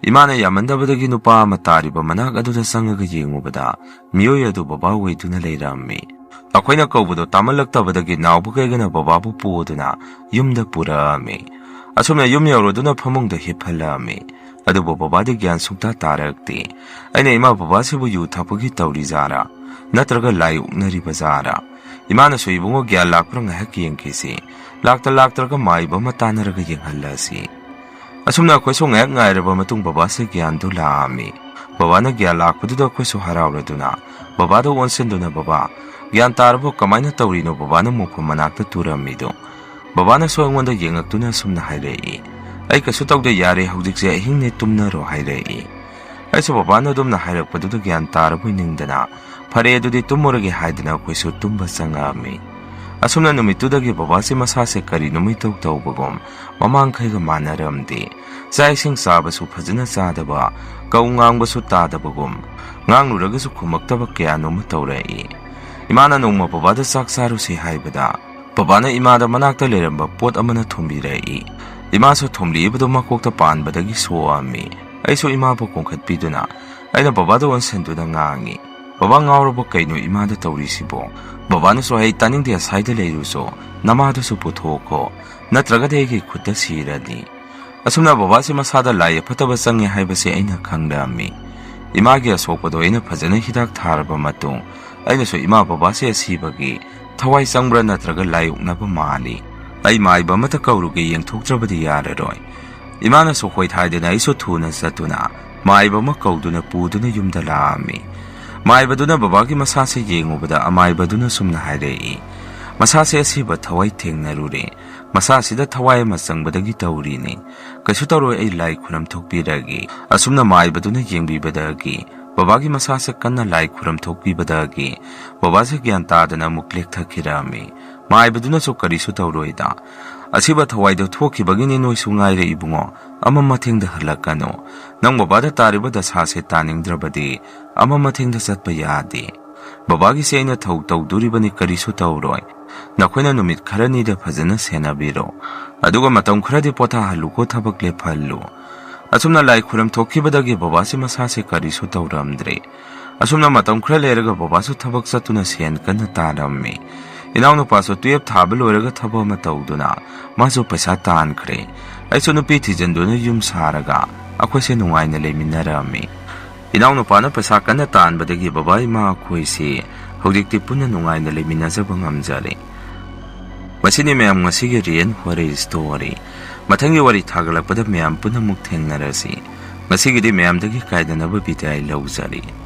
ꯏꯃꯥꯅ ꯌꯥꯝꯃꯟꯗꯕꯗꯒꯤ ꯅꯨꯄꯥ ꯑꯃ ꯇꯥꯔꯤꯕ ꯃꯅꯥꯛ ꯑꯗꯨꯗ ꯆꯪꯉꯒ ꯌꯦꯡꯉꯨꯕꯗ, ꯃꯤꯑꯣꯏ ꯑꯗꯨ ꯕꯕꯥ ꯑꯣꯏꯗꯨꯅ ꯂꯩꯔꯝꯃꯤ꯫ ꯑꯩꯈꯣꯏꯅ ꯀꯧꯕꯗꯣ ꯇꯥꯃꯜꯂꯛꯇꯕꯗꯒꯤ ꯅꯥꯎꯕ ꯀꯩꯒꯅ ꯕꯕꯥꯕꯨ ꯄꯨꯗꯨꯅ ꯌꯨꯝꯗ ꯄꯨꯔꯛꯑꯝꯃꯤ꯫ ꯑꯁꯨꯝꯅ ꯌꯨꯝ ꯌꯧꯔꯗꯨꯅ ꯐꯃꯨꯡꯗ ꯍꯤꯞꯍꯜꯂꯛꯑꯝꯃꯤ꯫ ꯑꯗꯨꯕꯨ ꯕꯕꯥꯗꯤ ꯒ꯭ꯌꯥꯟ ꯁꯨꯡꯇꯥ ꯇꯥꯔꯛꯇꯦ꯫ ꯑꯩꯅ, "ꯏꯃꯥ, ꯕꯕꯥꯁꯤꯕꯨ ꯌꯨ ꯊꯛꯄꯒꯤ ꯇꯧꯔꯤꯖꯥꯔꯥ? ꯅꯠꯇ꯭ꯔꯒ ꯂꯥꯏ ꯑꯣꯛꯅꯔꯤꯕ ꯖꯥꯔꯥ?" ꯏꯃꯥꯅꯁꯨ, "ꯏꯕꯨꯡꯉꯣ, ꯒ꯭ꯌꯥꯟ ꯂꯥꯛꯄ꯭ꯔꯥ ꯉꯥꯏꯍꯥꯛ ꯌꯦꯡꯈꯤꯁꯤ꯫ ꯂꯥꯛꯇ ꯂꯥꯛꯇ꯭ꯔꯒ ꯃꯥꯏꯕ ꯑꯃ ꯇꯥꯟꯅꯔꯒ ꯌꯦꯡꯍꯜꯂꯁꯤ"꯫ ꯑꯁꯨꯝꯅ ꯑꯩꯈꯣꯏꯁꯨ ꯉꯥꯏꯍꯥꯛ ꯉꯥꯏꯔꯕ ꯃꯇꯨꯡ ꯕꯕꯥꯁꯦ ꯒ꯭ꯌꯥꯟꯗꯨ ꯂꯥꯛꯑꯝꯃꯤ꯫ ꯕꯕꯥꯅ ꯒ꯭ꯌꯥꯟ ꯂꯥꯛꯄꯗꯨꯗ ꯑꯩꯈꯣꯏꯁꯨ ꯍꯔꯥꯎꯔꯗꯨꯅ ꯕꯕꯥꯗ ꯑꯣꯟꯁꯤꯟꯗꯨꯅ, "ꯕꯕꯥ, ꯒ꯭ꯌꯥꯟ ꯇꯥꯔꯕꯣ? ꯀꯃꯥꯏꯅ ꯇꯧꯔꯤꯅꯣ ꯕꯕꯥꯅ ꯃꯣꯛꯐꯝ ꯃꯅꯥꯛꯇ ꯇꯨꯔꯝꯃꯤꯗꯣ?" ꯕꯕꯥꯅꯁꯨ ꯑꯩꯉꯣꯟꯗ ꯌꯦꯡꯉꯛꯇꯨꯅ ꯑꯁꯨꯝꯅ ꯍꯥꯏꯔꯛꯏ, "ꯑꯩ ꯀꯩꯁꯨ ꯇꯧꯗꯦ, ꯌꯥꯔꯦ, ꯍꯧꯖꯤꯛꯁꯦ ꯑꯍꯤꯡꯅꯦ, ꯇꯨꯝꯅꯔꯣ" ꯍꯥꯏꯔꯛꯏ꯫ ꯑꯩꯁꯨ ꯕꯕꯥꯅ ꯑꯗꯨꯝꯅ ꯍꯥꯏꯔꯛꯄꯗꯨꯗ ꯒ꯭ꯌꯥꯟ ꯇꯥꯔꯕꯣꯏ ꯅꯤꯡꯗꯅ, "ꯐꯔꯦ, ꯑꯗꯨꯗꯤ ꯇꯨꯝꯃꯨꯔꯒꯦ" ꯍꯥꯏꯗꯅ ꯑꯩꯈꯣꯏꯁꯨ ꯇꯨꯝꯕ ꯆꯪꯉꯛꯑꯝꯃꯤ꯫ ꯑꯁꯨꯝꯅ ꯅꯨꯃꯤꯠꯇꯨꯗꯒꯤ ꯕꯕꯥꯁꯤ ꯃꯁꯥꯁꯦ ꯀꯔꯤꯅꯣꯃ ꯏꯇꯧ ꯇꯧꯕꯒꯨꯝ, ꯃꯃꯥꯡꯈꯩꯒ ꯃꯥꯟꯅꯔꯝꯗꯦ꯫ ꯆꯥꯛ ꯏꯁꯤꯡ ꯆꯥꯕꯁꯨ ꯐꯖꯅ ꯆꯥꯗꯕ, ꯀꯧ ꯉꯥꯡꯕꯁꯨ ꯇꯥꯗꯕꯒꯨꯝ, ꯉꯥꯡꯂꯨꯔꯒꯁꯨ ꯈꯨꯝꯃꯛꯇꯕ ꯀꯌꯥꯅꯣꯃ ꯇꯧꯔꯛꯏ꯫ ꯏꯃꯥꯅ ꯅꯣꯡꯃ ꯕꯕꯥꯗ ꯆꯥꯛ ꯆꯥꯔꯨꯁꯤ ꯍꯥꯏꯕꯗ, ꯕꯕꯥꯅ ꯏꯃꯥꯗ ꯃꯅꯥꯛꯇ ꯂꯩꯔꯝꯕ ꯄꯣꯠ ꯑꯃꯅ ꯊꯣꯝꯕꯤꯔꯛꯏ꯫ ꯏꯃꯥꯁꯨ ꯊꯣꯝꯂꯤꯕꯗꯨ ꯃꯀꯣꯛꯇ ꯄꯥꯟꯕꯗꯒꯤ ꯁꯣꯛꯑꯝꯃꯤ꯫ ꯑꯩꯁꯨ ꯏꯃꯥꯕꯨ ꯀꯣꯟꯈꯠꯄꯤꯗꯨꯅ ꯑꯩꯅ ꯕꯕꯥꯗ ꯑꯣꯟꯁꯤꯟꯗꯨꯅ ꯉꯥꯡꯉꯤ, "ꯕꯕꯥ, ꯉꯥꯎꯔꯕ ꯀꯩꯅꯣ ꯏꯃꯥꯗ ꯇꯧꯔꯤꯁꯤꯕꯣ?" ꯕꯕꯥꯅꯁꯨ, "ꯑꯩ ꯇꯥꯅꯤꯡꯗꯦ, ꯑꯁꯥꯏꯗ ꯂꯩꯔꯨꯁꯣ, ꯅꯃꯥꯗꯨꯁꯨ ꯄꯨꯊꯣꯛꯈꯣ, ꯅꯠꯇ꯭ꯔꯒꯗꯤ ꯑꯩꯒꯤ ꯈꯨꯠꯇ ꯁꯤꯔꯅꯤ"꯫ ꯑꯁꯨꯝꯅ ꯕꯕꯥꯁꯤ ꯃꯁꯥꯗ ꯂꯥꯏ ꯑꯐꯠꯇꯕ ꯆꯪꯉꯦ ꯍꯥꯏꯕꯁꯤ ꯑꯩꯅ ꯈꯪꯂꯛꯑꯝꯃꯤ꯫ ꯏꯃꯥꯒꯤ ꯑꯁꯣꯛꯄꯗꯣ ꯑꯩꯅ ꯐꯖꯅ ꯍꯤꯗꯥꯛ ꯊꯥꯔꯕ ꯃꯇꯨꯡ, ꯑꯩꯅꯁꯨ ꯏꯃꯥ ꯕꯕꯥꯁꯦ ꯑꯁꯤꯕꯒꯤ ꯊꯋꯥꯏ ꯆꯪꯕ꯭ꯔꯥ ꯅꯠꯇ꯭ꯔꯒ ꯂꯥꯏ ꯑꯣꯛꯅꯕ ꯃꯥꯜꯂꯤ? ꯑꯩ ꯃꯥꯏꯕ ꯑꯃꯠꯇ ꯀꯧꯔꯨꯒꯦ, ꯌꯦꯡꯊꯣꯛꯇ꯭ꯔꯕꯗꯤ ꯌꯥꯔꯔꯣꯏ꯫ ꯏꯃꯥꯅꯁꯨ ꯍꯣꯏ ꯍꯥꯏꯗꯅ ꯑꯩꯁꯨ ꯊꯨꯅ ꯆꯠꯇꯨꯅ ꯃꯥꯏꯕ ꯑꯃ ꯀꯧꯗꯨꯅ ꯄꯨꯗꯨꯅ ꯌꯨꯝꯗ ꯂꯥꯛꯑꯝꯃꯤ꯫ ꯃꯥꯏꯕꯗꯨꯅ ꯕꯕꯥꯒꯤ ꯃꯁꯥꯁꯦ ꯌꯦꯡꯉꯨꯕꯗ ꯑꯃꯥꯏꯕꯗꯨꯅ ꯁꯨꯝꯅ ꯍꯥꯏꯔꯛꯏ, "ꯃꯁꯥꯁꯦ ꯑꯁꯤꯕ ꯊꯋꯥꯏ ꯊꯦꯡꯅꯔꯨꯔꯦ꯫ ꯃꯁꯥꯁꯤꯗ ꯊꯋꯥꯏ ꯑꯃ ꯆꯪꯕꯗꯒꯤ ꯇꯧꯔꯤꯅꯤ꯫ ꯀꯩꯁꯨ ꯇꯧꯔꯣꯏ, ꯑꯩ ꯂꯥꯏ ꯈꯨꯔꯝ ꯊꯣꯛꯄꯤꯔꯒꯦ"꯫ ꯑꯁꯨꯝꯅ ꯃꯥꯏꯕꯗꯨꯅ ꯌꯦꯡꯕꯤꯕꯗꯒꯤ, ꯕꯕꯥꯒꯤ ꯃꯁꯥꯁꯦ ꯀꯟꯅ ꯂꯥꯏ ꯈꯨꯔꯝ ꯊꯣꯛꯄꯤꯕꯗꯒꯤ, ꯕꯕꯥꯁꯦ ꯒ꯭ꯌꯥꯟ ꯇꯥꯗꯅ ꯑꯃꯨꯛ ꯂꯦꯛꯊꯈꯤꯔꯝꯃꯤ꯫ ꯃꯥꯏꯕꯗꯨꯅꯁꯨ ꯀꯔꯤꯁꯨ ꯇꯧꯔꯣꯏꯗ, "ꯑꯁꯤꯕ ꯊꯋꯥꯏꯗꯣ ꯊꯣꯛꯈꯤꯕꯒꯤꯅꯤ ꯅꯣꯏꯁꯨ ꯉꯥꯏꯔꯦ ꯏꯕꯨꯡꯉꯣ, ꯑꯃ ꯃꯊꯦꯡꯗ ꯍꯜꯂꯛꯀꯅꯨ꯫ ꯅꯪ ꯕꯕꯥꯗ ꯇꯥꯔꯤꯕ ꯗꯁꯥꯁꯦ ꯇꯥꯅꯤꯡꯗ꯭ꯔꯕꯗꯤ ꯑꯃ ꯃꯊꯦꯡꯗ ꯆꯠꯄ ꯌꯥꯗꯦ"꯫ "ꯕꯕꯥꯒꯤꯁꯦ ꯑꯩꯅ ꯊꯧ ꯇꯧꯗꯣꯔꯤꯕꯅꯤ, ꯀꯔꯤꯁꯨ ꯇꯧꯔꯣꯏ꯫ ꯅꯈꯣꯏꯅ ꯅꯨꯃꯤꯠ ꯈꯔꯅꯤꯗ ꯐꯖꯅ ꯁꯦꯟꯅꯕꯤꯔꯣ꯫ ꯑꯗꯨꯒ ꯃꯇꯝ ꯈꯔꯗꯤ ꯄꯣꯊꯥꯍꯜꯂꯨꯀꯣ, ꯊꯕꯛ ꯂꯦꯞꯍꯜꯂꯨ꯫ ꯑꯁꯨꯝꯅ ꯂꯥꯏ ꯈꯨꯔꯝ ꯊꯣꯛꯈꯤꯕꯗꯒꯤ ꯕꯕꯥꯁꯤ ꯃꯁꯥꯁꯦ ꯀꯔꯤꯁꯨ ꯇꯧꯔꯝꯗ꯭ꯔꯦ꯫ ꯑꯁꯨꯝꯅ ꯃꯇꯝ ꯈꯔ ꯂꯩꯔꯒ ꯕꯕꯥꯁꯨ ꯊꯕꯛ ꯆꯠꯇꯨꯅ ꯁꯦꯟ ꯀꯟꯅ ꯇꯥꯔꯝꯃꯤ꯫ ꯏꯅꯥꯎꯅꯨꯄꯥꯁꯨ ꯇꯨꯌꯦꯞ ꯊꯥꯕ ꯂꯣꯏꯔꯒ ꯊꯕꯛ ꯑꯃ ꯇꯧꯗꯨꯅ ꯃꯥꯁꯨ ꯄꯩꯁꯥ ꯇꯥꯟꯈ꯭ꯔꯦ꯫ ꯑꯩꯁꯨ ꯅꯨꯄꯤ ꯊꯤꯖꯤꯟꯗꯨꯅ ꯌꯨꯝ ꯁꯥꯔꯒ ꯑꯩꯈꯣꯏꯁꯦ ꯅꯨꯡꯉꯥꯏꯅ ꯂꯩꯃꯤꯟꯅꯔꯝꯃꯤ꯫ ꯏꯅꯥꯎꯅꯨꯄꯥꯅ ꯄꯩꯁꯥ ꯀꯟꯅ ꯇꯥꯟꯕꯗꯒꯤ ꯕꯕꯥ ꯏꯃꯥ ꯑꯩꯈꯣꯏꯁꯤ ꯍꯧꯖꯤꯛꯇꯤ ꯄꯨꯟꯅ ꯅꯨꯡꯉꯥꯏꯅ ꯂꯩꯃꯤꯟꯅꯖꯕ ꯉꯝꯖꯔꯦ꯫ ꯃꯁꯤꯅꯤ ꯃꯌꯥꯝ ꯉꯁꯤꯒꯤ real horror story꯫ ꯃꯊꯪꯒꯤ ꯋꯥꯔꯤ ꯊꯥꯒꯠꯂꯛꯄꯗ ꯃꯌꯥꯝ ꯄꯨꯟꯅꯃꯨꯛ ꯊꯦꯡꯅꯔꯁꯤ꯫ ꯉꯁꯤꯒꯤꯗꯤ ꯃꯌꯥꯝꯗꯒꯤ ꯀꯥꯏꯗꯅꯕ ꯕꯤꯗꯥꯏ ꯂꯧꯖꯔꯤ꯫